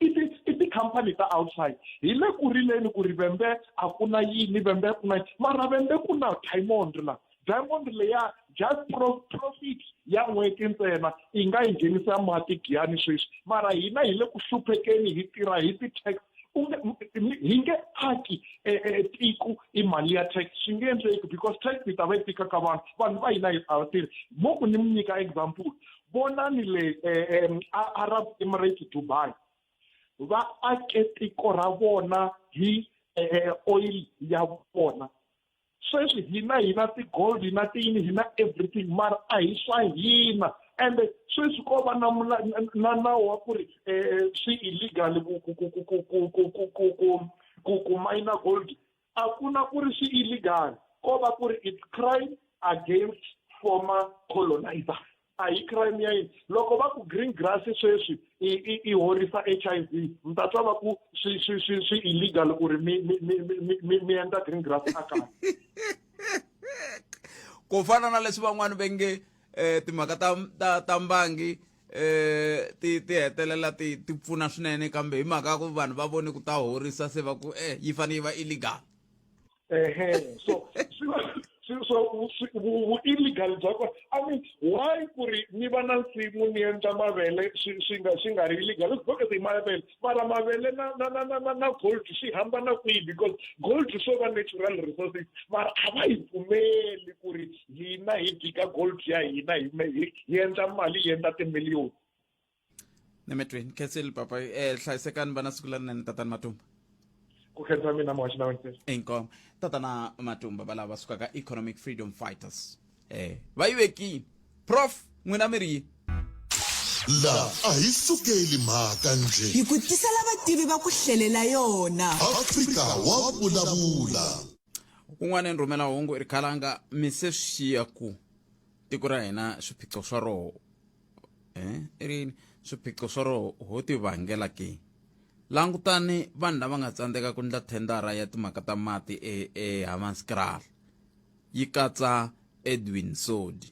i ti i ti-company ta outside hi le ku rileni ku ri vembe a ku na yini vembe a ku na mara vembe ku na diamond la diamond leya just profit ya n'hweti ntsena yi nga yi nghenisa mati giyani sweswi mara hina hi le ku hluphekeni hi tirha hi ti-tax hi nge aki e, e, tiko i mali ya tax swi nge endleki because tax yi ta va yi tika ka vanhu vanhu va hina a va tirhi mo ku ni mi nyika example vonani le eh, Arab Emirates Dubai va ake tiko ra vona hi eh, oil ya vona sweswi hina hina ti-gold hina tiyini hina everything mara a hi swa hina ende sweswi ko va na na nawu wa ku ri um swi illegal ku ku ku ku ku ku ku ku ku ku ku ku mayina gold a ku na ku ri swi illegal ko va ku ri it's crime against former colonizer a hi crime ya yini loko va ku green grass sweswi i i horisa HIV mi ta twa va ku swi swi swi swi illegal ku ri mi mi mi mi mi endla green grass a kaya ku fana na leswi van'wani va nge eh timhaka ta ta ta mbangi eh ti ti hetelela ti ti pfuna swinene kambe hi mhaka ku vanhu va vone ku ta horisa se va ku eh yi fanele yi va illegal ehe so so vu-illegal bya kona i mean why ku ri ni va na nsimu ni endla mavele swi swi nga swi nga ri illegal it's because i mavele mara mavele na na na na na na gold swi hambana kwihi because gold swo va natural resources mara a va hi pfumeli ku ri hina hi dika gold ya hina hi hi endla mali hi endla timiliyoni nemetweni khensile papa eh hlayisekani vana siku lerinene tatana matumba ku khensa mina muhaxi na wena inkomo tatana matumba va lava sukaka economic freedom fighters eh va yi vekile prof n'wina mi ri yini la a hi sukeli mhaka njhe hi ku tisela vativi va ku hlelela yona afrika wa vulavula un'wana ni rhumela hungu i ri khalanga mi se swi xiya ku tiko ra hina swiphiqo swa roho eh i ri yini swiphiqo swa roho ho ti vangela ke langutani vanhu lava nga tsandzeka ku ndla thendara ya timhaka ta mati eHammanskraal e yi katsa Edwin Sodi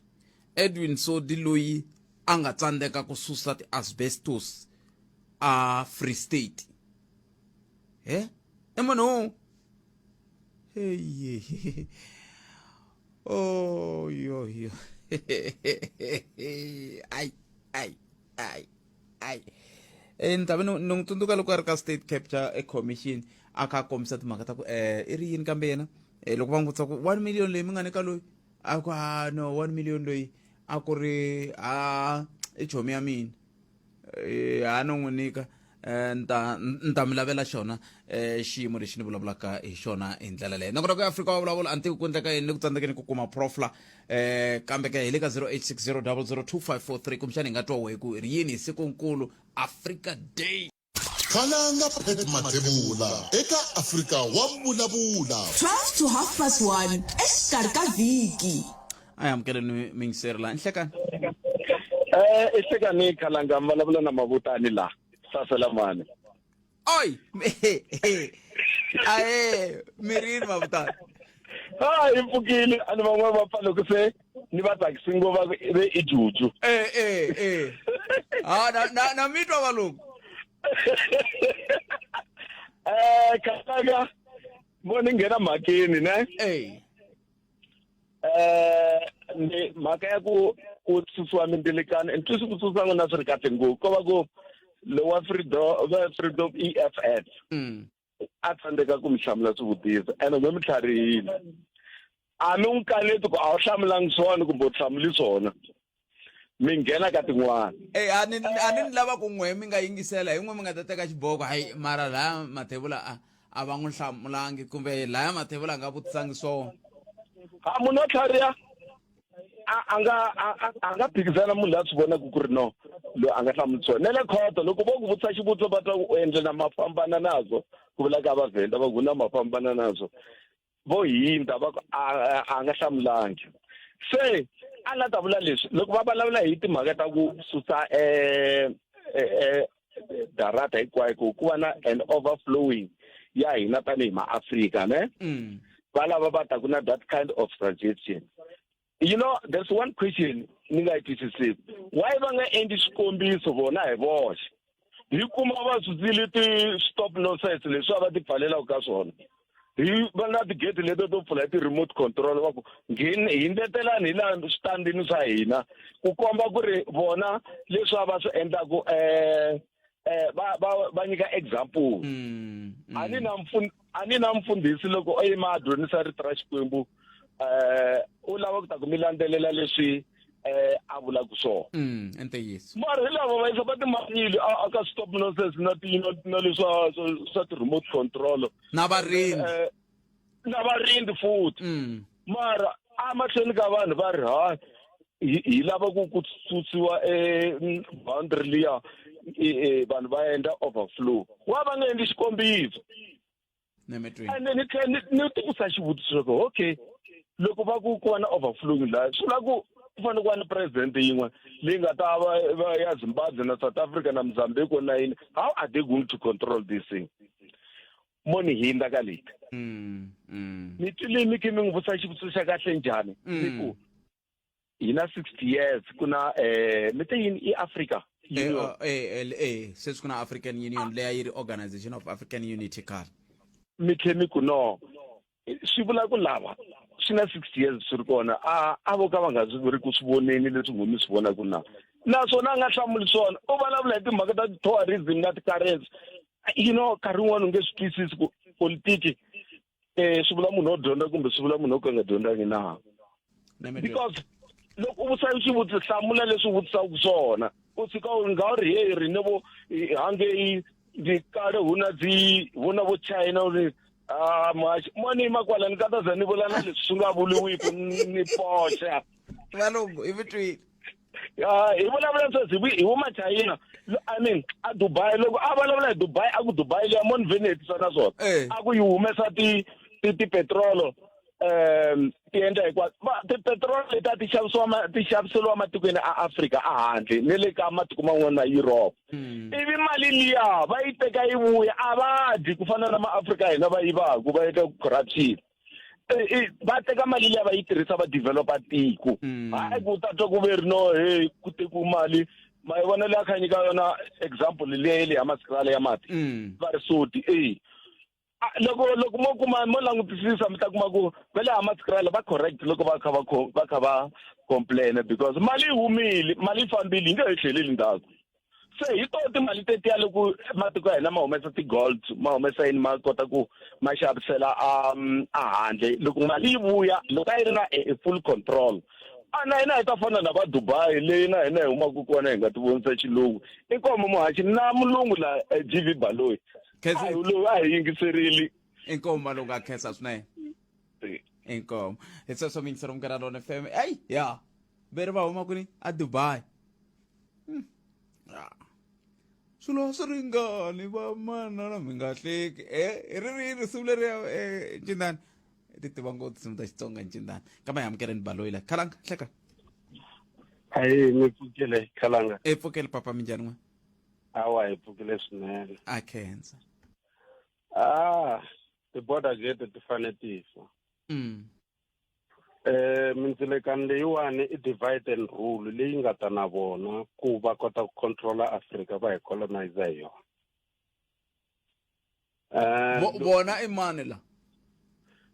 Edwin Sodi loyi a nga tsandzeka ku susa ti-asbestos a Free State he i munhu hey oh yo yo ai ai ai ai eh ni ta ve ni n'wi tsundzuka loko a ri ka state capture e commission a kha a kombisa timhaka ta ku eh i ri yini kambe yena eh loko va n'wi vutisa ku 1 million leyi mi nga nyika loyi a ku a no 1 million loyi a ku ri a i chomi ya mina eh a no n'wi nyika eh ni ta ni ta mi lavela xona eh xiyimo lexi ni vulavulaka hi xona hi ndlela leyi nakona ku Afrika wa vulavula a ni tivi ku endleka yini ni ku tsandzekeni ku kuma profla eh kambe ke hi le ka 0860002543 kumbexana hi nga twa wehe ku ri yini hi sikunkulu Africa Day Khalanga Pat Mathebula eka Afrika wa Vulavula. 12 to half past 1 exikarhi ka vhiki. A hi amukeleni muyingiseri la nhlekani. Eh i hlekani Khalanga mi vulavula na Mavutani la sasela mani. Oi! Ae, mirini Mavutani. Ha hi pfukile a ni van'wana va pfa loko se ni va tsakisi ngo va ve i juju. Eh eh eh. Ha na na na mitwa valungu. Eh Khalanga mo ni nghena mhakeni ne? Eh. Eh ni mhaka ya ku ku susiwa mindzilikano ni twisi ku susa n'wina swi ri kahle ngopfu ko va ku lowa freedom va freedom EFF a tsandzeka ku mi hlamula swivutiso ene me mi tlharihile a mi n'wi kaneti ku a wu hlamulangi swona kumbe u hlamuli swona Mi nghena ka tin'wana. Ey a ni a ni ni lava ku n'we mi nga yingisela hi n'we mi nga ta teka xiboho hayi mara laya Mathebula a a va n'wi hlamulangi kumbe laya Mathebula a nga vutisangi swona. Ha munhu wo tlhariha a a nga a a nga phikizana munhu loyi a swi vonaka ku ri no loyi a nga hlamuli swona. Na le khoto loko vo ku vutisa xivutiso va twa ku u endle na mafambana nazwo ku vula ka Vavhenda va ku na mafambana nazwo. Vo hindza va ku a a nga hlamulangi. Se a la ta vula leswi loko va vulavula hi timhaka ta ku susa um darata hinkwayo ku ku va na an overflowing ya hina tanihi maAfrika ne va lava va taku na that kind of suggestion. You know, there's one question ni nga yi twisiseki. Why va nga endli xikombiso vona hi voxe? Hi kuma va susile ti-stop nonsense leswi a va ti pfalelaka ka swona. Hi va na tigedi leto to pfula hi ti-remote control va ku ngheni hindzetelani hi laha switandini swa hina ku komba ku ri vona leswi a va swi endlaku um va va va nyika example. A ni na a ni na mfundhisi loko o yima a dyondzisa rito ra Xikwembu u lava ku ta ku mi landzelela leswi a vulaka swona. I ntiyiso. Mara hi lava va yisa va timanyile a ka stop nonsense na ti na leswa swa ti-remote control. Na varindzi. Na varindzi futhi. Mara a mahlweni ka vanhu va ri ha hi lava ku ku susiwa boundary liya vanhu va endla overflow. Wa va nga endli xikombiso. And ni tlhela ni tivutisa xivutiso ku okay loko va ku ku va na overflowing laha swi vula ku ku fanele ku va ni president yin'we leyi nga ta va ya Zimbabwe na South Africa na Mozambique na yini. How are they going to control this thing? Mo ni hindza ka leti. Ni twile mi khe mi n'wi vutisa xivutiso xa kahle njhani? Ni ku hi na 60 years ku na mi te yini i Africa Union. Sweswi ku na African Union leyi a yi ri Organization of African Unity khale. Mi tlhe mi ku no swi vula ku lava swi na 60 years swi ri kona a a vo ka va nga swi ri ku swi voneni leswi n'wi mi swi vonaka na naswona a nga hlamuli swona u vulavula hi timhaka ta tourism na ti-currency. You know nkarhi wun'wani u nge swi twisisi ku politiki swi vula munhu wo dyondza kumbe swi vula munhu wo ka nga dyondzangi na. Because loko u vutisa xivutiso hlamula leswi u vutisaka swona u tshika u nga ri hey ri ne vo hangei ndi kale hu na dzi hu na vo China uri ah muhaxi moni yima kwala ni kata za ni vula na leswi swi nga vuriwiki ni poxa. Valungu i vitwile. Hi vulavula sweswi hi vo Machayina I mean a Dubai loko a vulavula hi Dubai a ku Dubai liya moni vheni hetisa na swona a ku yi humesa ti ti tipetrolo ti endla hinkwaswo tipetrolo leti a ti xavisiwa ti xaviseriwa matikweni a Afrika a handle ne le ka matiko man'wana na Europe. Ivi mali liya va yi teka yi vuya a va dyi ku fana na maAfrika hina va yivaku va endla corruption. Va teka mali liya va yi tirhisa va developa tiko. Hayi ku ta twa ku ve ri no hey ku tekiwe mali ma yi vona leyi a kha nyika yona example leyi le ya masirala ya mati. Va ri soti loko loko mo kuma mo langutisisa mi ta kuma ku va le Hammanskraal va correct loko va kha va va kha va complain because mali yi humile mali yi fambile yi nge he tlheleli ndzhaku. Se hi to timali tetiya loko matiko ya hina ma humesa ti-gold ma humesa yini ma kota ku ma xavisela a handle loko mali yi vuya loko a yi ri na full control a na hina hi ta fana na va Dubai leyi na hina hi humaka kona hi nga ti vonisa xilungu. Inkomu muhaxi na mulungu la GV Baloyi. A hi loyi a hi yingiserile. Inkomu malungu a khensa swinene. Inkomu. Hi sweswo miyingiselo Munghana Lona FM. Ey ya veri va huma kwini a Dubai. Swilo swi ringani va manana mi nga hleki. Hi ri ri risimu leriya Ncindani. Ti tiva ngopfu tinsimu ta Xitsonga Ncindani. Kambe hi amukeleni Baloyi la. Khalanga hleka. Ayi mi pfukile Khalanga. E pfukile papa minjhani n'we? Awa hi pfukile swinene. A khensa. Ti-border gate ti fanele ti fa. Mindzilekano leyiwani i divide and rule leyi nga ta na vona ku va kota ku controla Africa va hi colonize hi yona. Vona i mani la?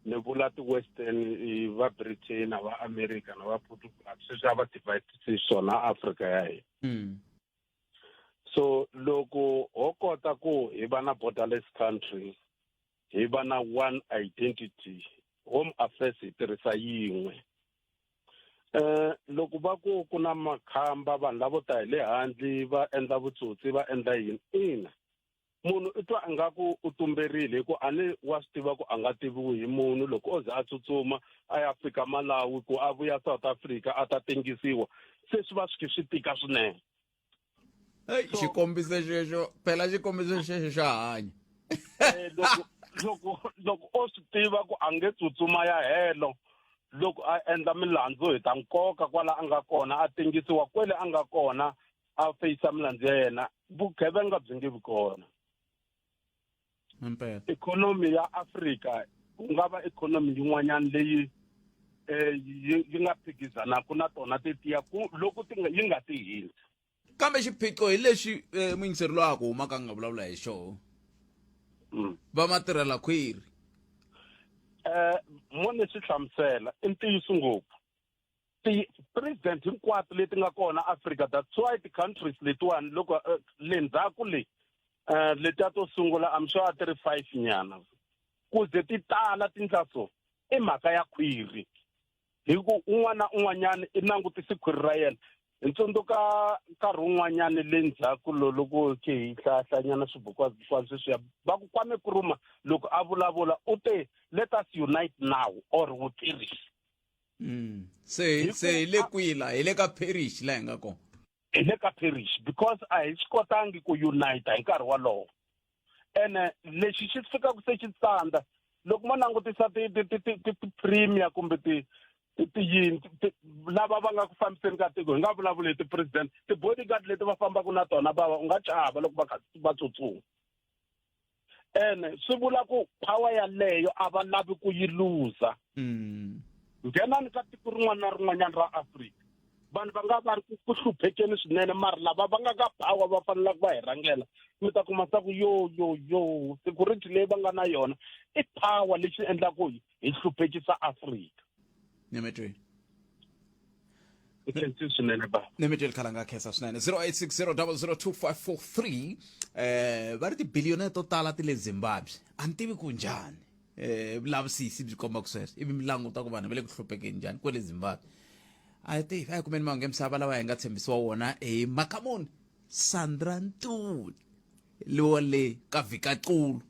Ni vula ti-Western va Britain na va America na va Portugal sweswi a va divide swona Africa ya hina. So loko ho kota ku hi va na borderless country hi va na one identity home affairs hi tirhisa yin'we. Loko va ku ku na makhamba vanhu lavo ta hi le handle va endla vutsotsi va endla yini ina munhu i twa ingaku u tumberile hi ku a ni wa swi tiva ku a nga tiviwi hi munhu loko o ze a tsutsuma a ya fika Malawi ku a vuya South Africa a ta tengisiwa se swi va swi khe swi tika swinene. Hey, xikombiso xexo phela xikombiso xexo xa hanya. Eh, loko loko loko o swi tiva ku a nge tsutsuma ya helo loko a endla milandzu hi ta nkoka kwala a nga kona a tengisiwa kwele a nga kona a feyisa milandzu ya yena vugevenga byi nge vi kona. Impela. Ikhonomi ya Afrika ku nga va ikhonomi yin'wanyana leyi eh yi yi nga phikizanaka na tona tetiya ku loko ti nga yi nga ti hindzi. Kambe xiphiqo hi lexi eh, muyingiseri loyi a ku humaka a nga vulavula hi xoho. Va matirhela khwiri. Eh mo ni swi hlamusela i ntiyiso ngopfu. Ti-president hinkwato leti nga kona Africa that's why ti-countries letiwani loko eh, le ndzhaku le eh, letiya to sungula I'm sure a ti ri 5 nyana ku ze ti tala tindla so i mhaka ya khwiri hi ku un'wana na un'wanyana i langutise khwiri ra yena hi tsundzuka nkarhi wun'wanyana le ndzhaku lo loko ke hi hlayahlanyana swibukwabukwana sweswiya va ku Kwame Nkrumah loko a vulavula u te let us unite now or we perish. Se se hi le kwihi la hi le ka perish la hi nga kona. Hi le ka perish because a hi swi kotangi ku unite hi nkarhi wolowo ene lexi xi fikaka se xi tsandza loko mo langutisa ti ti ti ti ti premier kumbe ti ti ti yini ti lava va nga ku fambiseni ka tiko hi nga vulavuli hi ti-president ti-bodyguard leti va fambaka na tona bava u nga chava loko va kha va tsutsuma ene swi vula ku power yaleyo a va lavi ku yi luza nghenani ka tiko rin'wana na rin'wanyana ra Afrika vanhu va nga va ri ku hluphekeni swinene mara lava va nga ka power va fanelaka va hi rhangela mi ta kuma swa ku yo yo yo security leyi va nga na yona i power lexi endlaku hi hluphekisa Afrika. Nyametweni. I khensile swinene ba. Nyametweni khalanga khensa swinene 0860002543 eh va ri ti-billionaire to tala ti le Zimbabwe a ni tivi ku njhani eh vulavisisi byi komba ku sweswo ivi mi languta ku vanhu va le ku hluphekeni njhani kwele Zimbabwe a hi tivi a hi kumeni mahungu ya misava lawa hi nga tshembisiwa wona hi Makamuni Sandra Ntuli lowa le ka Vhikaculu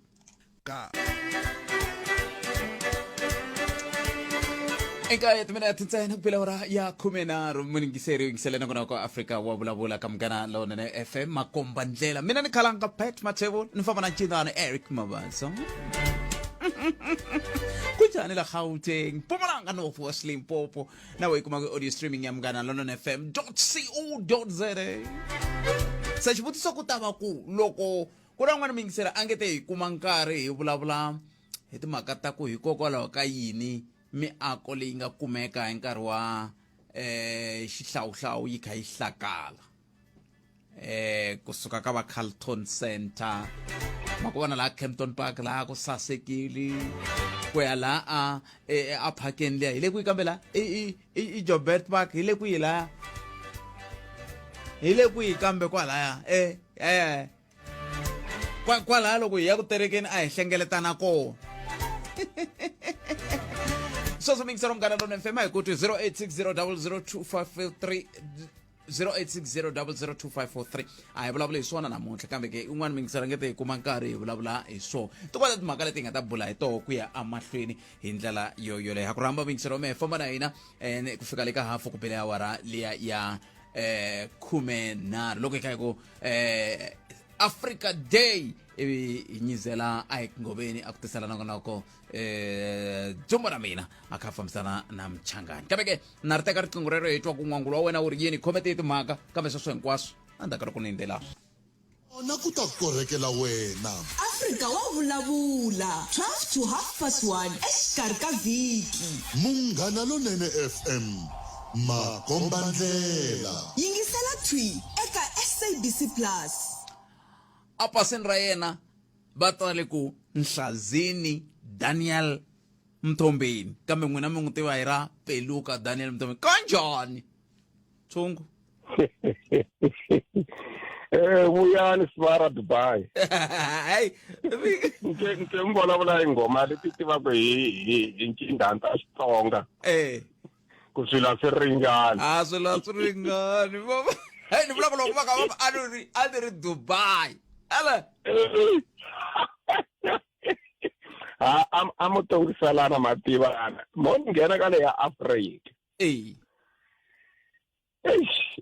ka eka timinete ntsena ku bela ora ya 13 muningiseri yingisele na kona ko Afrika wa vulavula ka Munghana Lonene FM makomba ndlela mina ni khalanga Pat Mathebula ni famba na ncindana Eric Mabaso kunjani la Gauteng Mpumalanga North West Limpopo na we kuma ku audio streaming ya Munghana Lonene FM co za se xivutiso ku ta va ku loko ku na un'wana muyingiseri a nge te hi kuma nkarhi hi vulavula hi timhaka ta ku hikokwalaho ka yini miako leyi nga kumeka hi nkarhi wa eh xihlawuhlawu yi kha yi hlakala eh kusuka ka va Carlton Center ma ku vona laha Kempton Park laha ku sasekile ku ya laha a e, a phakeni liya hi le kwihi kambe laha i i i Joburg Park hi le kwihi laha hi le kwihi kambe kwalaya eh eh kwalaya loko hi ya ku terekeni a hi hlengeletana kona sweswo mingiselo munghana lona fm hi ku twi 0860002543 0860002543 a hi vulavuli hi swona namuntlha kambe ke un'wana mingiselo nge te hi kuma nkarhi hi vulavula hi swona tin'wana timhaka leti hi nga ta bula hi toho ku ya emahlweni hi ndlela yo yoleyo ha ku rhamba mingiselo mi hi famba na hina ku fika le ka hafu ku bele awara liya ya eh 13 loko hi kha hi ku eh Africa Day ivi hi nyizela a hi ngoveni a ku tisela nongonoko eh dzumba ra mina a kha fambisana na mchangani kambe ke na ri teka riqingho rero hi twa ku n'wangulo wa wena wu ri yini khomete timhaka kambe sweswo hinkwaswo endzhaku ka loko ni yindzela Kona ku ta korhekela wena. Afrika wa vulavula 12 to half past 1 exikarhi ka vhiki. Munghana Lonene FM, makombandlela. Yingisela thwi eka SABC Plus. A pasini ra yena va tsale ku Nhlazini Daniel Mthombeni kambe n'wina mi n'wi tiva hi ra Peluka Daniel Mthombeni kanjhani tshungu Eh vuyani sivara Dubai. Hey, nke nke mi vulavula hi nghoma leti tivaka hi hi hi ncindhanta Xitsonga. Eh. Ku swilo a swi ringani. A swilo a swi ringani. Hey, ni vula ku loko va ka va a ni ri a ni ri Dubai. Ele. Ha a a mo tongiselana mativana. Mo ni nghena ka le ya Afrika. Eyi. Eish,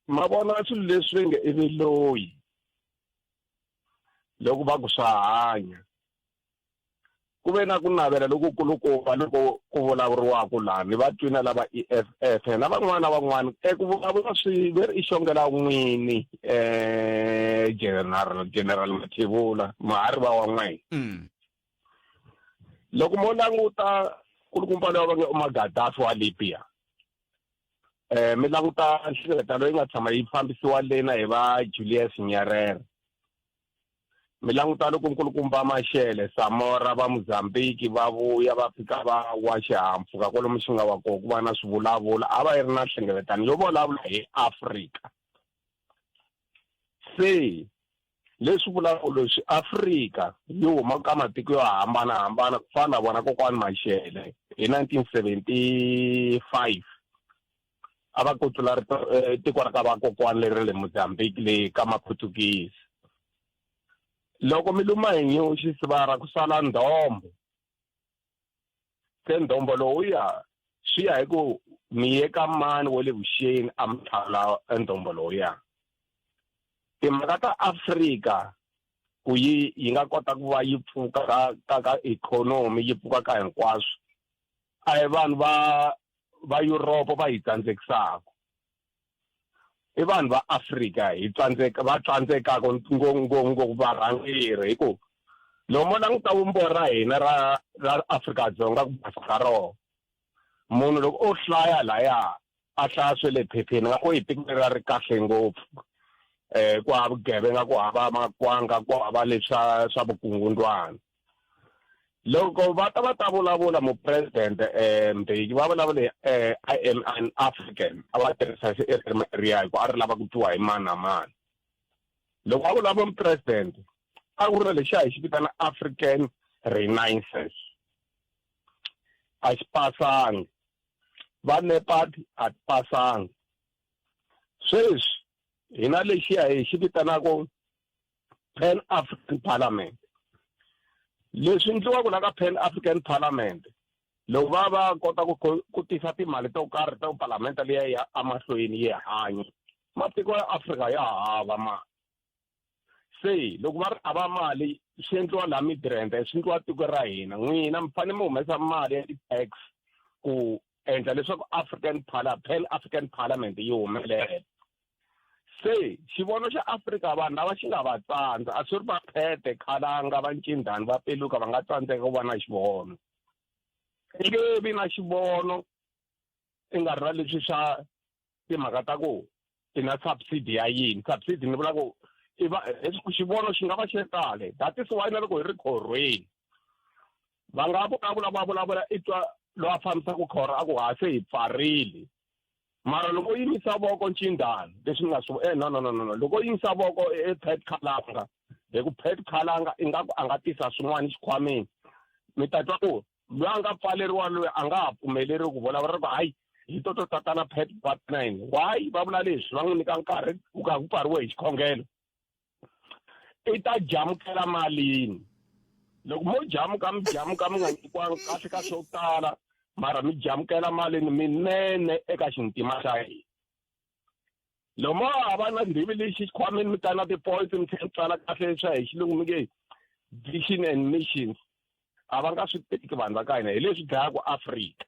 ma vona swilo leswi nge i viloyi. Loko va ku swa hanya. Ku ve na ku navela lokukulukumba loko ku vulavuriwaka laha ni va twina lava EFF na van'wana na van'wana e ku vulavula swi ve ri i xongela n'wini general general Mathebula muhariva wa n'wina. Loko mo languta kulukumba loyi va nge u Gaddafi wa Libya, mi languta nhlengeletano leyi nga tshama yi fambisiwa lena hi va Julius Nyerere, mi languta loko nkulukumba Mashele Samora va Mozambique va vuya va fika va wa xihahampfhuka kwalomu xi nga wa kona ku va na swivulavula, a va yi ri na nhlengeletano yo vulavula hi Afrika. Se leswi vulaka leswi Afrika yi huma ka matiko yo hambanahambana ku fana na vona kokwani Mashele hi 1975 a va kutsula tiko ra ka vakokwani leri le Mozambique le ka Maputukisi. Loko mi luma hi nyoxi sivara ku sala ndombo. Se ndombo lowuya swi ya hi ku mi ye ka mani wa le vuxeni a mi tlhavula ndombo lowuya. Timhaka ta Afrika ku yi yi nga kota ku va yi pfuka ka ka ka ikhonomi yi pfuka ka hinkwaswo a hi vanhu va va Europe va hi tsandzekisaka, i vanhu va Afrika hi tsandzeka va tsandzekaka ngopfungopfu varhangeri hi ku loko mo languta vumbiwa ra hina ra ra Afrika-Dzonga ku basa ka rona munhu loko o hlaya laya a hlaya swe le phepheni nga ku hi tiko leri a ri kahle ngopfu ku hava vugevenga ku hava makwanga ku hava leswa swa vukungundwana. Loko va ta va ta vulavula mupresidente Mbeki va vulavule I am an African a va tirhisa ririmi leriya hikuva a ri lava ku twiwa hi mani na mani. Loko va vulavula mupresidente a ku ri na lexiya hi xi vitana African Renaissance a xi pasangi, va NEPAD a ti pasangi. Sweswi hi na lexiya hi xi vitanaka Pan African Parliament. Leswi endliwaka la ka Pan African Parliament loko va va kota ku ku tisa timali to karhi ta palamende liya ya emahlweni yi hanya matiko ya Afrika ya hava mali. Se loko va ri a va mali swi endliwa laha Midrand swi endliwa tiko ra hina n'wina mi fanele mi humesa mali ya ti-tax ku endla leswaku African Pan African Parliament yi humelela. Se xivono xa Afrika vanhu lava xi nga va tsandza a swi ri va Phete, Khalanga, va Ncindhani, va Peluka va nga tsandzeka ku va na xivono. I nge vi na xivono i nga ri na leswi swa timhaka ta ku i na subsidy ya yini. Subsidy ni vula ku i va xivono xi nga va xi ri kale. That is why na loko hi ri khorhweni va nga vulavula va vulavula i twa loyi a fambisaka khorho a ku ha se hi pfarile. Mara loko u yimisa voko Ncindana leswi ni nga swi no no no no loko u yimisa voko e Pat Khalanga hi ku Pat Khalanga ingaku a nga tisa swin'wana xikhwameni mi ta twa ku loyi a nga pfaleriwa loyi a nga ha pfumeleriwi ku vulavula ku hayi hi toto tatana Pat va yini why va vula leswi va n'wi nyika nkarhi ku ka ku pfariwe hi xikhongelo i ta jamukela malini loko mo jamuka mi jamuka mi nga nyikiwangi kahle ka swo tala mara mi jamukela malini minene eka xintima xa hina loko mo hava na ndhivi lexi xikhwameni mi ta na ti-points mi tlhela mi tsala kahle swa hi xilungu mi nge vision and missions a va nga swi teki vanhu va ka hina hi leswi dlayaka Afrika.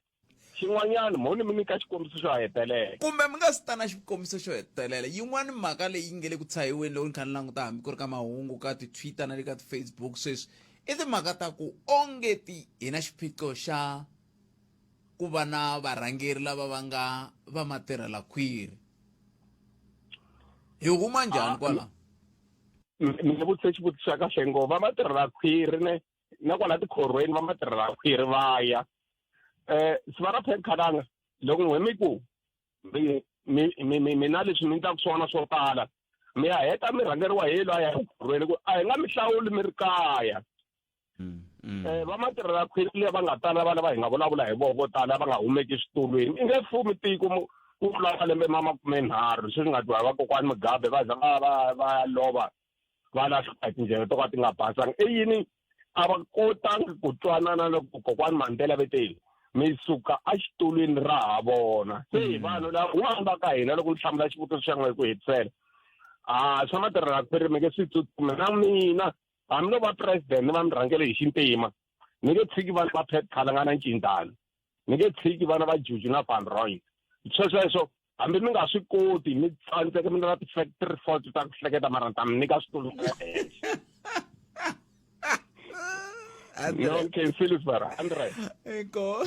Xin'wanyana mo ni mi nyika xikombiso xo hetelela. Kumbe mi nga si ta na xikombiso xo hetelela, yin'wana mhaka leyi nge le ku tshahiweni loko ni kha ni languta hambi ku ri ka mahungu ka ti-Twitter na le ka ti-Facebook sweswi i timhaka ta ku onge ti hi na xiphiqo xa ku va na varhangeri lava va nga va matirhela khwiri. Hi huma njhani kwalaho? Mi ni vutise xivutiso xa kahle ngopfu. Va matirhela khwiri ne na kwala tikhorhweni va matirhela khwiri va ya. Siva ra Pep Khalanga loko n'we mi ku mi mi mi mi na leswi mi endlaka swona swo tala mi ya heta mi rhangeriwa hi loyi a ya ekhorhweni ku a hi nga mi hlawuli mi ri kaya. Va matirhela khwiri liya va nga tala vana va hi nga vulavula hi vona vo tala va nga humeki switulwini. I nge fumi tiko ku tlula malembe ma 30 sweswi nga twa vakokwani Mugabe va za va va va lova va lahleka hi tindlela to ka ti nga basanga. I yini a va kotangi ku twanana loko kokwani Mandela ve te mi suka exitulwini ra ha vona. Se hi vanhu lava un'wana va ka hina loko ni hlamula xivutiso xa n'we hi ku hetisela, a swa matirhela khwiri mi nge swi tsutsumi. Na mina hambi no va president ni va murhangeri hi xintima, ni nge tshiki vana va Pat Khalanga na Ncindana, ni nge tshiki vana va Juju na Van Rooyen. Swesweswo hambi mi nga swi koti, mi tsandzeka, mi na ti-factory fault ta ku hleketa, mara ni ta mi nyika switulu swa le henhla. No, okay, Philip, 100. Inko.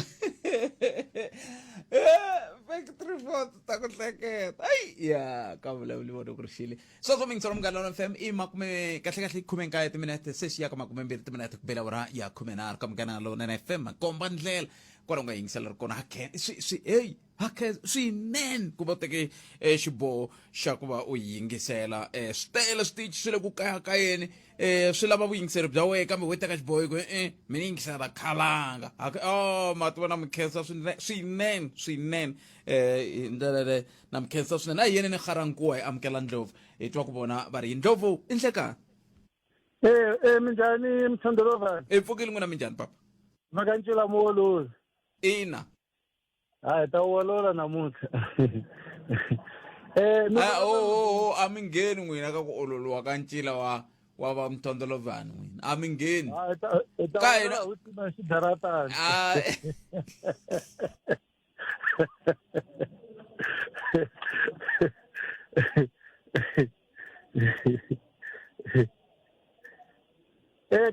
Factory fault ta ku hleketa. Ai, ya, ka vulavuli vona ku ri xile. Sweswo mi yingisela Munghana Lonene FM i makume kahle kahle 19 timinete se xi ya ka 20 timinete ku bela awara ya 13 ka Munghana Lonene FM. Komba ndlela kwala u nga yingisela ri kona. Hakhe swi swi hey hakhe swinene ku va teke xiboho xa ku va u yingisela. Swi tele switichi swi le ku kayakayeni, swi lava vuyingiseri bya wena, kambe we teka xiboho hi ku mina yingisela khalanga. Hakhe oh ma ti vona mi khensa swinene swinene swinene hi ndlela leyo na mi khensa swinene. A hi yeni ni Ga-Rankuwa hi amukela Ndlovu, hi twa ku vona va ri yini. Ndlovu i nhlekani. Minjhani Mthandolova? Hi pfukile n'wina, minjhani papa? Va ka Ncila Muololi. Ina. Ha hi ta wolola namuntlha. O a mi ngheni n'wina ka ku ololiwa ka ncila wa va Mthondolovhani n'wina a mi ngheni. Hi ta Ka hina- wolola u tima xidaratani. Ah.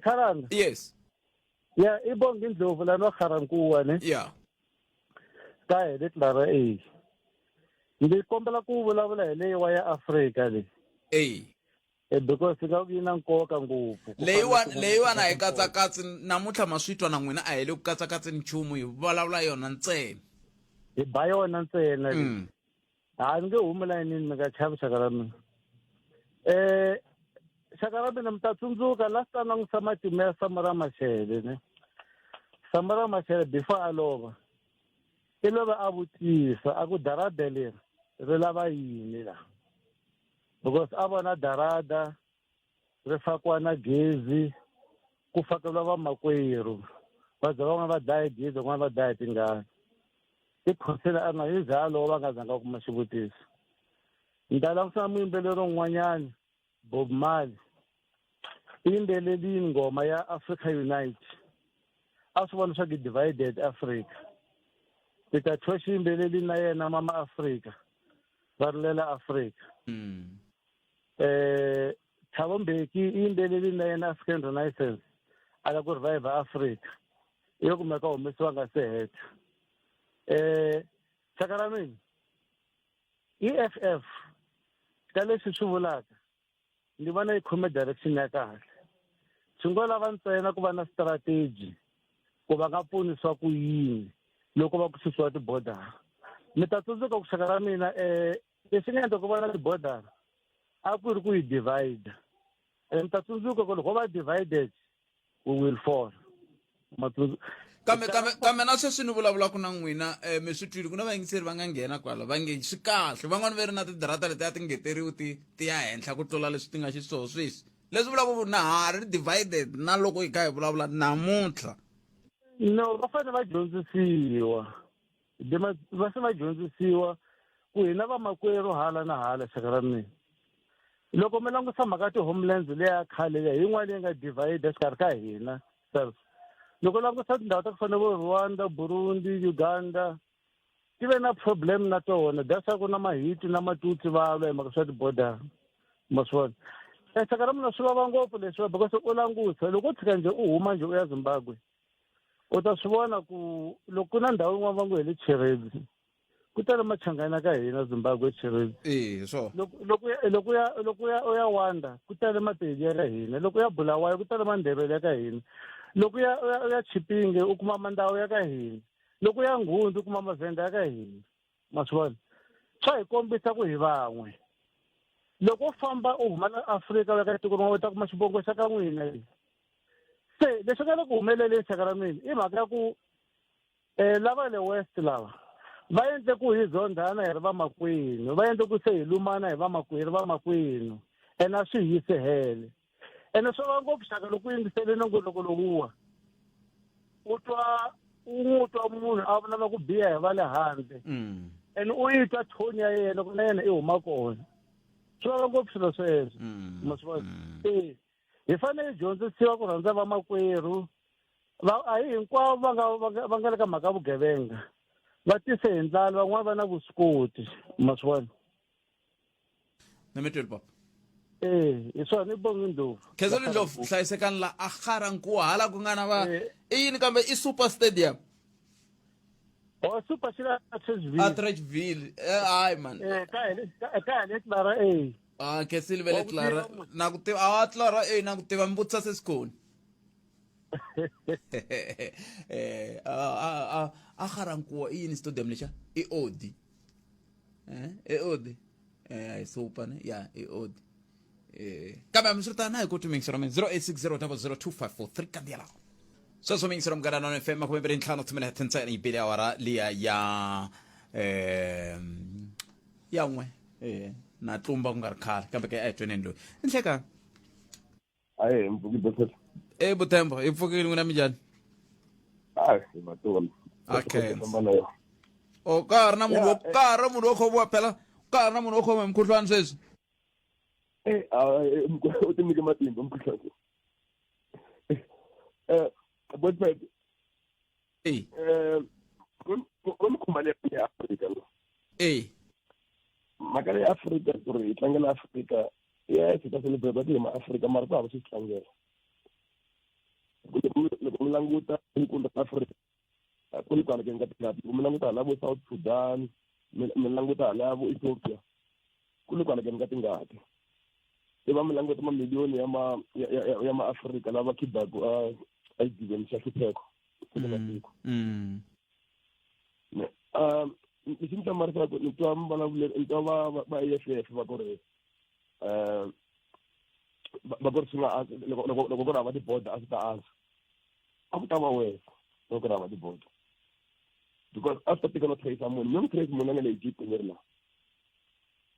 Khalanga. Yes. Ya, i Bongi Ndlovu la no Ga-Rankuwa ne? Yeah. Ka hi le Clara A. Ndzi kombela ku vulavula hi leyi wa ya Afrika leyi. Ey. Because nga ku yi na nkoka ngopfu. Ku Leyiwani, fanele ku leyiwani a hi vona katsakatsi namuntlha, ma swi twa na n'wina, a hi le ku katsakatseni nchumu, hi vulavula yona ntsena. Hi ba yona ntsena leyi. Ha ni nge humi layinini, mi nga chavi xaka ra mina. Xaka ra mina mi ta tsundzuka last time langutisa matimu ya Samora Machel ne. Samora Machel before a lova, i love a vutisa a ku darada leri ri lava yini la, because a vona darada ri fakiwa na gezi ku fakeliwa vamakwerhu va za van'wana va dlaya hi gezi, van'wana va dlaya hi tingana. I khosela a nga hi za loko va nga zanga kuma xivutiso. Ni ta langutisa muyimbeleri un'wanyana Bob Marley, i yimbelelini nghoma ya Africa Unite, a swi vona leswaku i divided Africa. Peter Tosh yimbelelini na yena Mama Africa, va rilela Africa. Thabo Mbeki i yimbelelini na yena African Renaissance, a lava ku revive Africa, yo kumeka humesiwa nga se heta. Xaka ra mina EFF ka leswi swi vulaka ni vona yi khome direction ya kahle, swi ngo lava ntsena ku va na strategy ku va nga pfunisiwa ku yini loko va ku susiwa tibodara. Mi ta tsundzuka ku xaka ra mina leswi nga endla ku va na tibodara a ku ri ku yi divide. Mi ta tsundzuka ku loko va divided we will fall. Kambe, kambe, kambe na sweswi ni vulavulaka na n'wina, mi swi twile ku na vayingiseri va nga nghena kwala va nge swi kahle, van'wani va ri na tidarata leti a ti ngeteriwi ti ya henhla ku tlula leswi ti nga xiswona sweswi, leswi vulaka ku na ha ri divided na loko hi kha hi vulavula namuntlha. No, va fanele va dyondzisiwa. Va se va dyondzisiwa ku hina vamakwerhu hala na hala xaka ra mina. Loko mi langusa mhaka ya ti-homelands leya khale leya yin'wana leyi nga divide exikarhi ka hina self. Loko langusa tindhawu ta ku fana na vo Rwanda, Burundi, Uganda, ti ve na problem na tona. That's why ku na Mahiti na Matutsi va lwa hi mhaka swa ti-border. Ma swi vona? Xaka ra mina swi vava ngopfu leswiwa because u langusa loko u tshika njhe u huma njhe u ya Zimbabwe, u ta swi vona ku loko ku na ndhawu yin'wana va ngo hi le Chiredzi, ku tele machangani ka hina Zimbabwe Chiredzi. Eh, so. Loko, loko ya, loko ya, loko ya, u ya Wanda, ku tele Mapedi ya ka hina. Loko ya Bulawayo, ku tele Mandebele ya ka hina. Loko ya, ya, ya Chipinge, u kuma Mandawu ya ka hina. Loko ya Nghundi, u kuma Mavhenda ya ka hina. Ma swi vona? Swa hi kombisa ku hi van'we. Loko u famba u huma la Afrika u ya ka tiko rin'wana, u ta kuma xivongo xa ka n'wina. Se leswi nga le ku humeleleni xaka ra mina i mhaka ya ku um lava le west lava va endle ku hi zondhana hi ri vamakwenu va endle ku se hi lumana hi vamakwerhu vamakwenu ene a swi hi yise hele ene swo va ngopfu xaka loko u yingisele nongoloko lowuwa u twa u n'wi twa munhu a vulavula ku biha hi va le handle mm. ene u yi twa thoni ya yena ku na yena i huma kona swi vava ngopfu swilo sweswo mm. ma swi vona mm. e hi fanele hi dyondzisiwa ku rhandza vamakwerhu va a hi hinkwavo va nga va nga le ka mhaka ya vugevenga va tise hi ndlala van'wana va na vuswikoti ma swi vona na mi tweli papa Eh, hi swona i bongi ndlovu khezeli ndlovu hlayisekani la a ga-rankuwa hala ku nga na va eh. i yini kambe i super stadium Oh, super xi la Atteridgeville. Atteridgeville. Eh, hayi man. Eh, ka hi ka hi le Clara A. Ah, khesile ve le Clara. Na ku tiva ah Clara A na ku tiva mi vutisa se sikhoni. Eh, a a a ga-rankuwa i yini stadium lexa? I Odi. Eh, i Odi. Eh, a hi super ne? Ya, i Odi. Eh, kambe hambiswiritano a hi koti miyingisero mina 0860002543 kandziyela sweswo miyingisero munghana none fm makume mbirhi ntlhanu timinete ntsena yi bile awara liya ya eh ya n'we eh na tlumba ku nga ri khale kambe ke a hi tweneni loyi i nhlekani Ayi, hi mpfuki Bothet. e butembo hi pfukile n'wina minjhani Ayi, hi matona. Okay. Famba na yona. o ka ha ri na munhu wo Yeah, eh. ka ha ri na munhu wo khomiwa phela ka ha ri na munhu wo khoma hi mukhuhlwani sweswi Eh, ah, eh, u ti nyike matimba mukhuhlwani. Eh, Bothet. Eh. Eh, ku mikhumba leyi ya Afrika. Eh. Mhaka leyi Afrika ku ri hi tlangela Afrika yes hi ta celebrate va ti hi maafrika mara ku hava swi swi tlangela loko mi languta hinkulu ra afrika ku ni kwala ka tingati loko mi languta hala vo south sudan mi languta hala vo ethiopia ku le kwala ka tingati i va mi languta mamiliyoni ya ma ya maafrika lava khibaku a exidiveni xa hlupheko siku na siku um lexi ni hlamarisaka ni twa mi vulavuleni ni twa va va E F F va ku ri um va ku ri swi nga loko loko loko ku ri hava tiboda a swi ta antswa a ku ta va wena loko ku ri hava tiboda because a swi ta tika no trace munhu mi n'wi trace munhu a nga le Egypt ni ri laha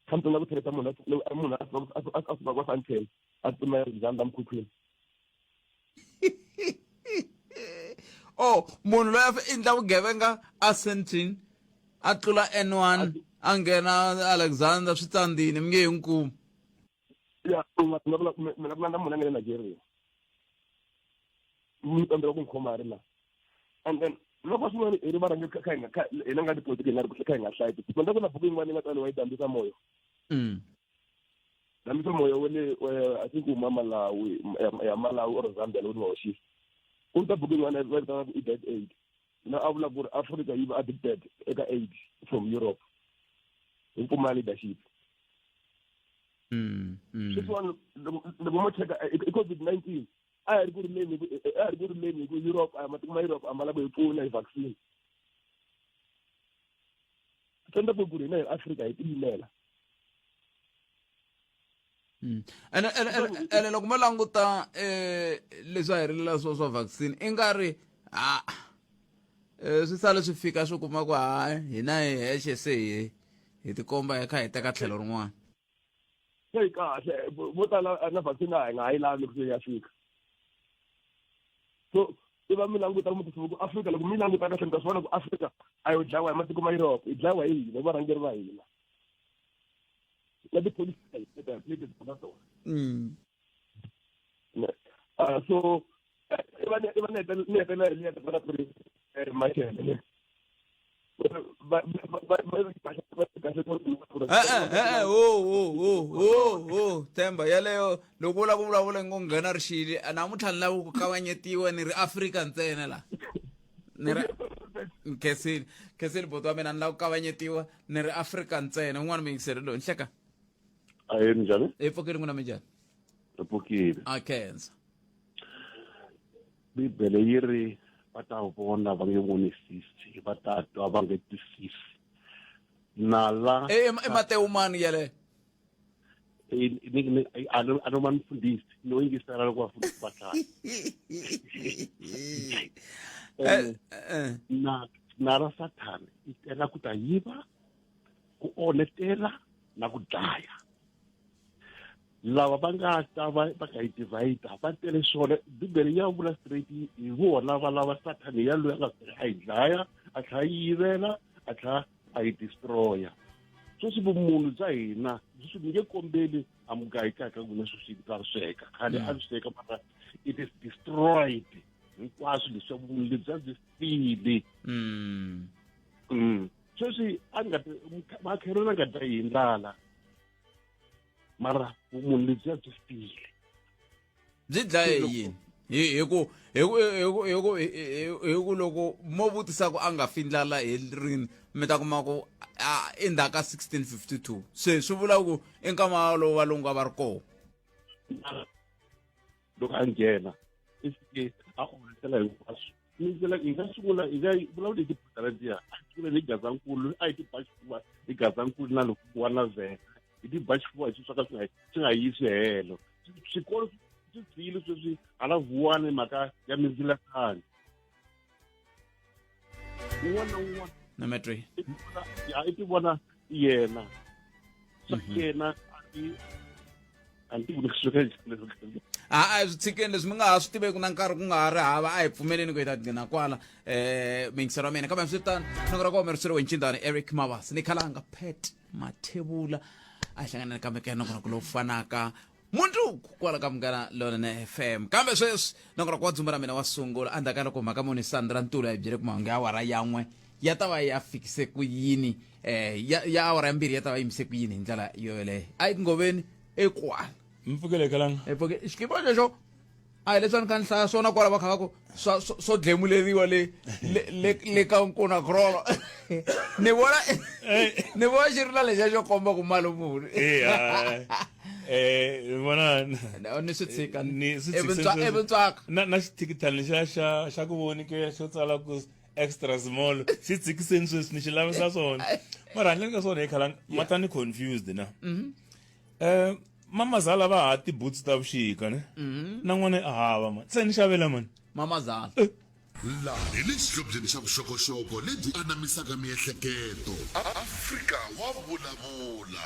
kha mi ku trace munhu munhu a suka kwa Sandton a tsutsumela Alexander mukhukhwini oh munhu loyi a endla vugevenga a Sandton a tlula N1 a nghena Alexander swi tsandzini mi nge he n'wi kumi ya mina ku landza munhu a nga le Nigeria mi tsandzeka ku n'wi khoma a ri laha and then loko swin'wana hi ri varhangeri kha hi nga hina nga tipolitiki hi nga ri kha hi nga hlayi tibuku ku na buku yin'wana yi nga tsariwa yi dambisa moyo mm. dambisa moyo wa le i think huma malawi ya malawi or zambia loko ni nga hoxisi ku ta buku yin'wana va vitanaka i dead aid na a vula ku ri africa yi va addicted eka aid from europe hi pfumala leadership mm, mm. sweswiwani loko mo cheka i covid-19 a hi ri ku rileni a hi ri ku rileni hi ku europe a matiko ma europe a ma lava hi pfuna hi vaccine swi endla ku ri hina hi afrika hi tiyimela mm. ene ene ene loko mo languta eh leswi a hi rilela swo swa vaccine i nga ri a eh, swi sale swi fika swi kuma ku hayi hina hi hexe se hi hi tikomba hi kha hi teka tlhelo rin'wana se yi kahle vo tala na vaccine a hi nga ha yi lavi loko se ya fika so i va mi languta mi ku afrika loko mi languta kahle mi ta swi vona ku afrika a yo dlawa hi matiko ma europe yi dlawa hi hina varhangeri va hina na tipholisi ta hina leti ta tona mm. so i va i va ni hetelela hi liya ta ku ri Michael e-e ho ho ho ho ho themba yaleyo loko u lava ku vulavula ngo nghena rixili namuntlha ni lava ku kavanyetiwa ni ri afrika ntsena la ni ri khensile khensile boti wa mina ni lava ku kavanyetiwa ni ri afrika ntsena un'wana muyingiseri loyi nhleka ahe minjhani hi pfukile n'wina minjhani hi pfukile a khensa Bibele yi ri va ta vona va nge vonisisi va ta twa va nge twisisi nala i Matewu mani yaleyo A no va mfundhisi no yingisela loko vafundhisi va hlaya. Na na ra Sathana i tela ku ta yiva, ku onhetela na ku dlaya. Lava va nga ta va va nga yi divide va tele swona. Bibele ya vula straight hi vona va lava Sathana ya loyi a nga fika a yi dlaya, a tlhela a yi yivela, a tlhela a yi destroya. Sweswi vumunhu bya hina sweswi ni nge kombeli a mugayi ka ka n'wina sweswi ta sweka khale a swi sweka, mara it is destroyed hinkwaswo leswi vumunhu lebyi a byi file. Sweswi a nga makhelwani a nga dlayi hi ndlala, mara vumunhu lebyi a byi file. Byi dlaye yini? Hi ku hi ku hi ku hi ku hi ku loko mo vutisa ku a nga fi ndlala hi rini, mi ta kuma ku a endzhaku ka 1652, se swi vula ku i nkama lowu valungu a va ri kona. Loko a nghena i fike a onhetela hinkwaswo. Mindzela hi nga sungula hi nga vulavula hi tibodara letiya, a hi sungula hi Gazankulu, a hi ti ba xifuva hi Gazankulu na loko wa na vhela hi ti ba xifuva hi swi swa ka swi nga yisi helo. Swikolo swi tshiyile sweswi hala Vuwani mhaka ya mindzilakano. Un'wana na un'wana Number 3. Ya i ti vona yena swa yena a ni tivi leswi ka njhani. A a swi tshikeni leswi mi nga ha swi tiveki na nkarhi ku nga ha ri hava, a hi pfumeleni ku hi ta gcina kwala miyingiselo wa mina. Kambe swi tano, nongo ra kona mi ncindani Eric Mabasa ni khalanga Pat Mathebula a hi hlanganeni kambe ka nongonoko lowu fanaka mundzuku kwala ka Munghana Lonene FM. Kambe sweswi nongonoko wa dzumba ra mina wa sungula endzhaku ka loko mhaka muni Sandra Ntulu a hi byele ku mahungu ya awara yan'we ya ta va ya fikise ku yini, ya awara ya mbirhi ya ta va yimise ku yini hi ndlela yo yoleyo. A yi ngoveni ekwala. Mpfukele kalanga. Mpfuke xikipa xexo a hi leswi a ni kha ni hlaya swona kwala va kha va ku swa swo dlemuleriwa le le le ka nkuna krolo, ni vona xi ri na lexiya xo komba ku mali muni. Vona. Ni swi tshika. Ni swi ivi ntswaka. Na xithikithani lexiya xa ku vonike xo tsala ku extra small, xi tshikiseni sweswi ni xi lavisa swona, mara handleni ka swona hi khalanga ma ta ni confused na mamazala va ha ti-boots ta vuxika ne na n'wana a hava mani, se ni xavela mani. Mamazala. Laha hi le xihlobyeni xa vuxokoxoko lebyi anamisaka miehleketo. Afrika wa vulavula.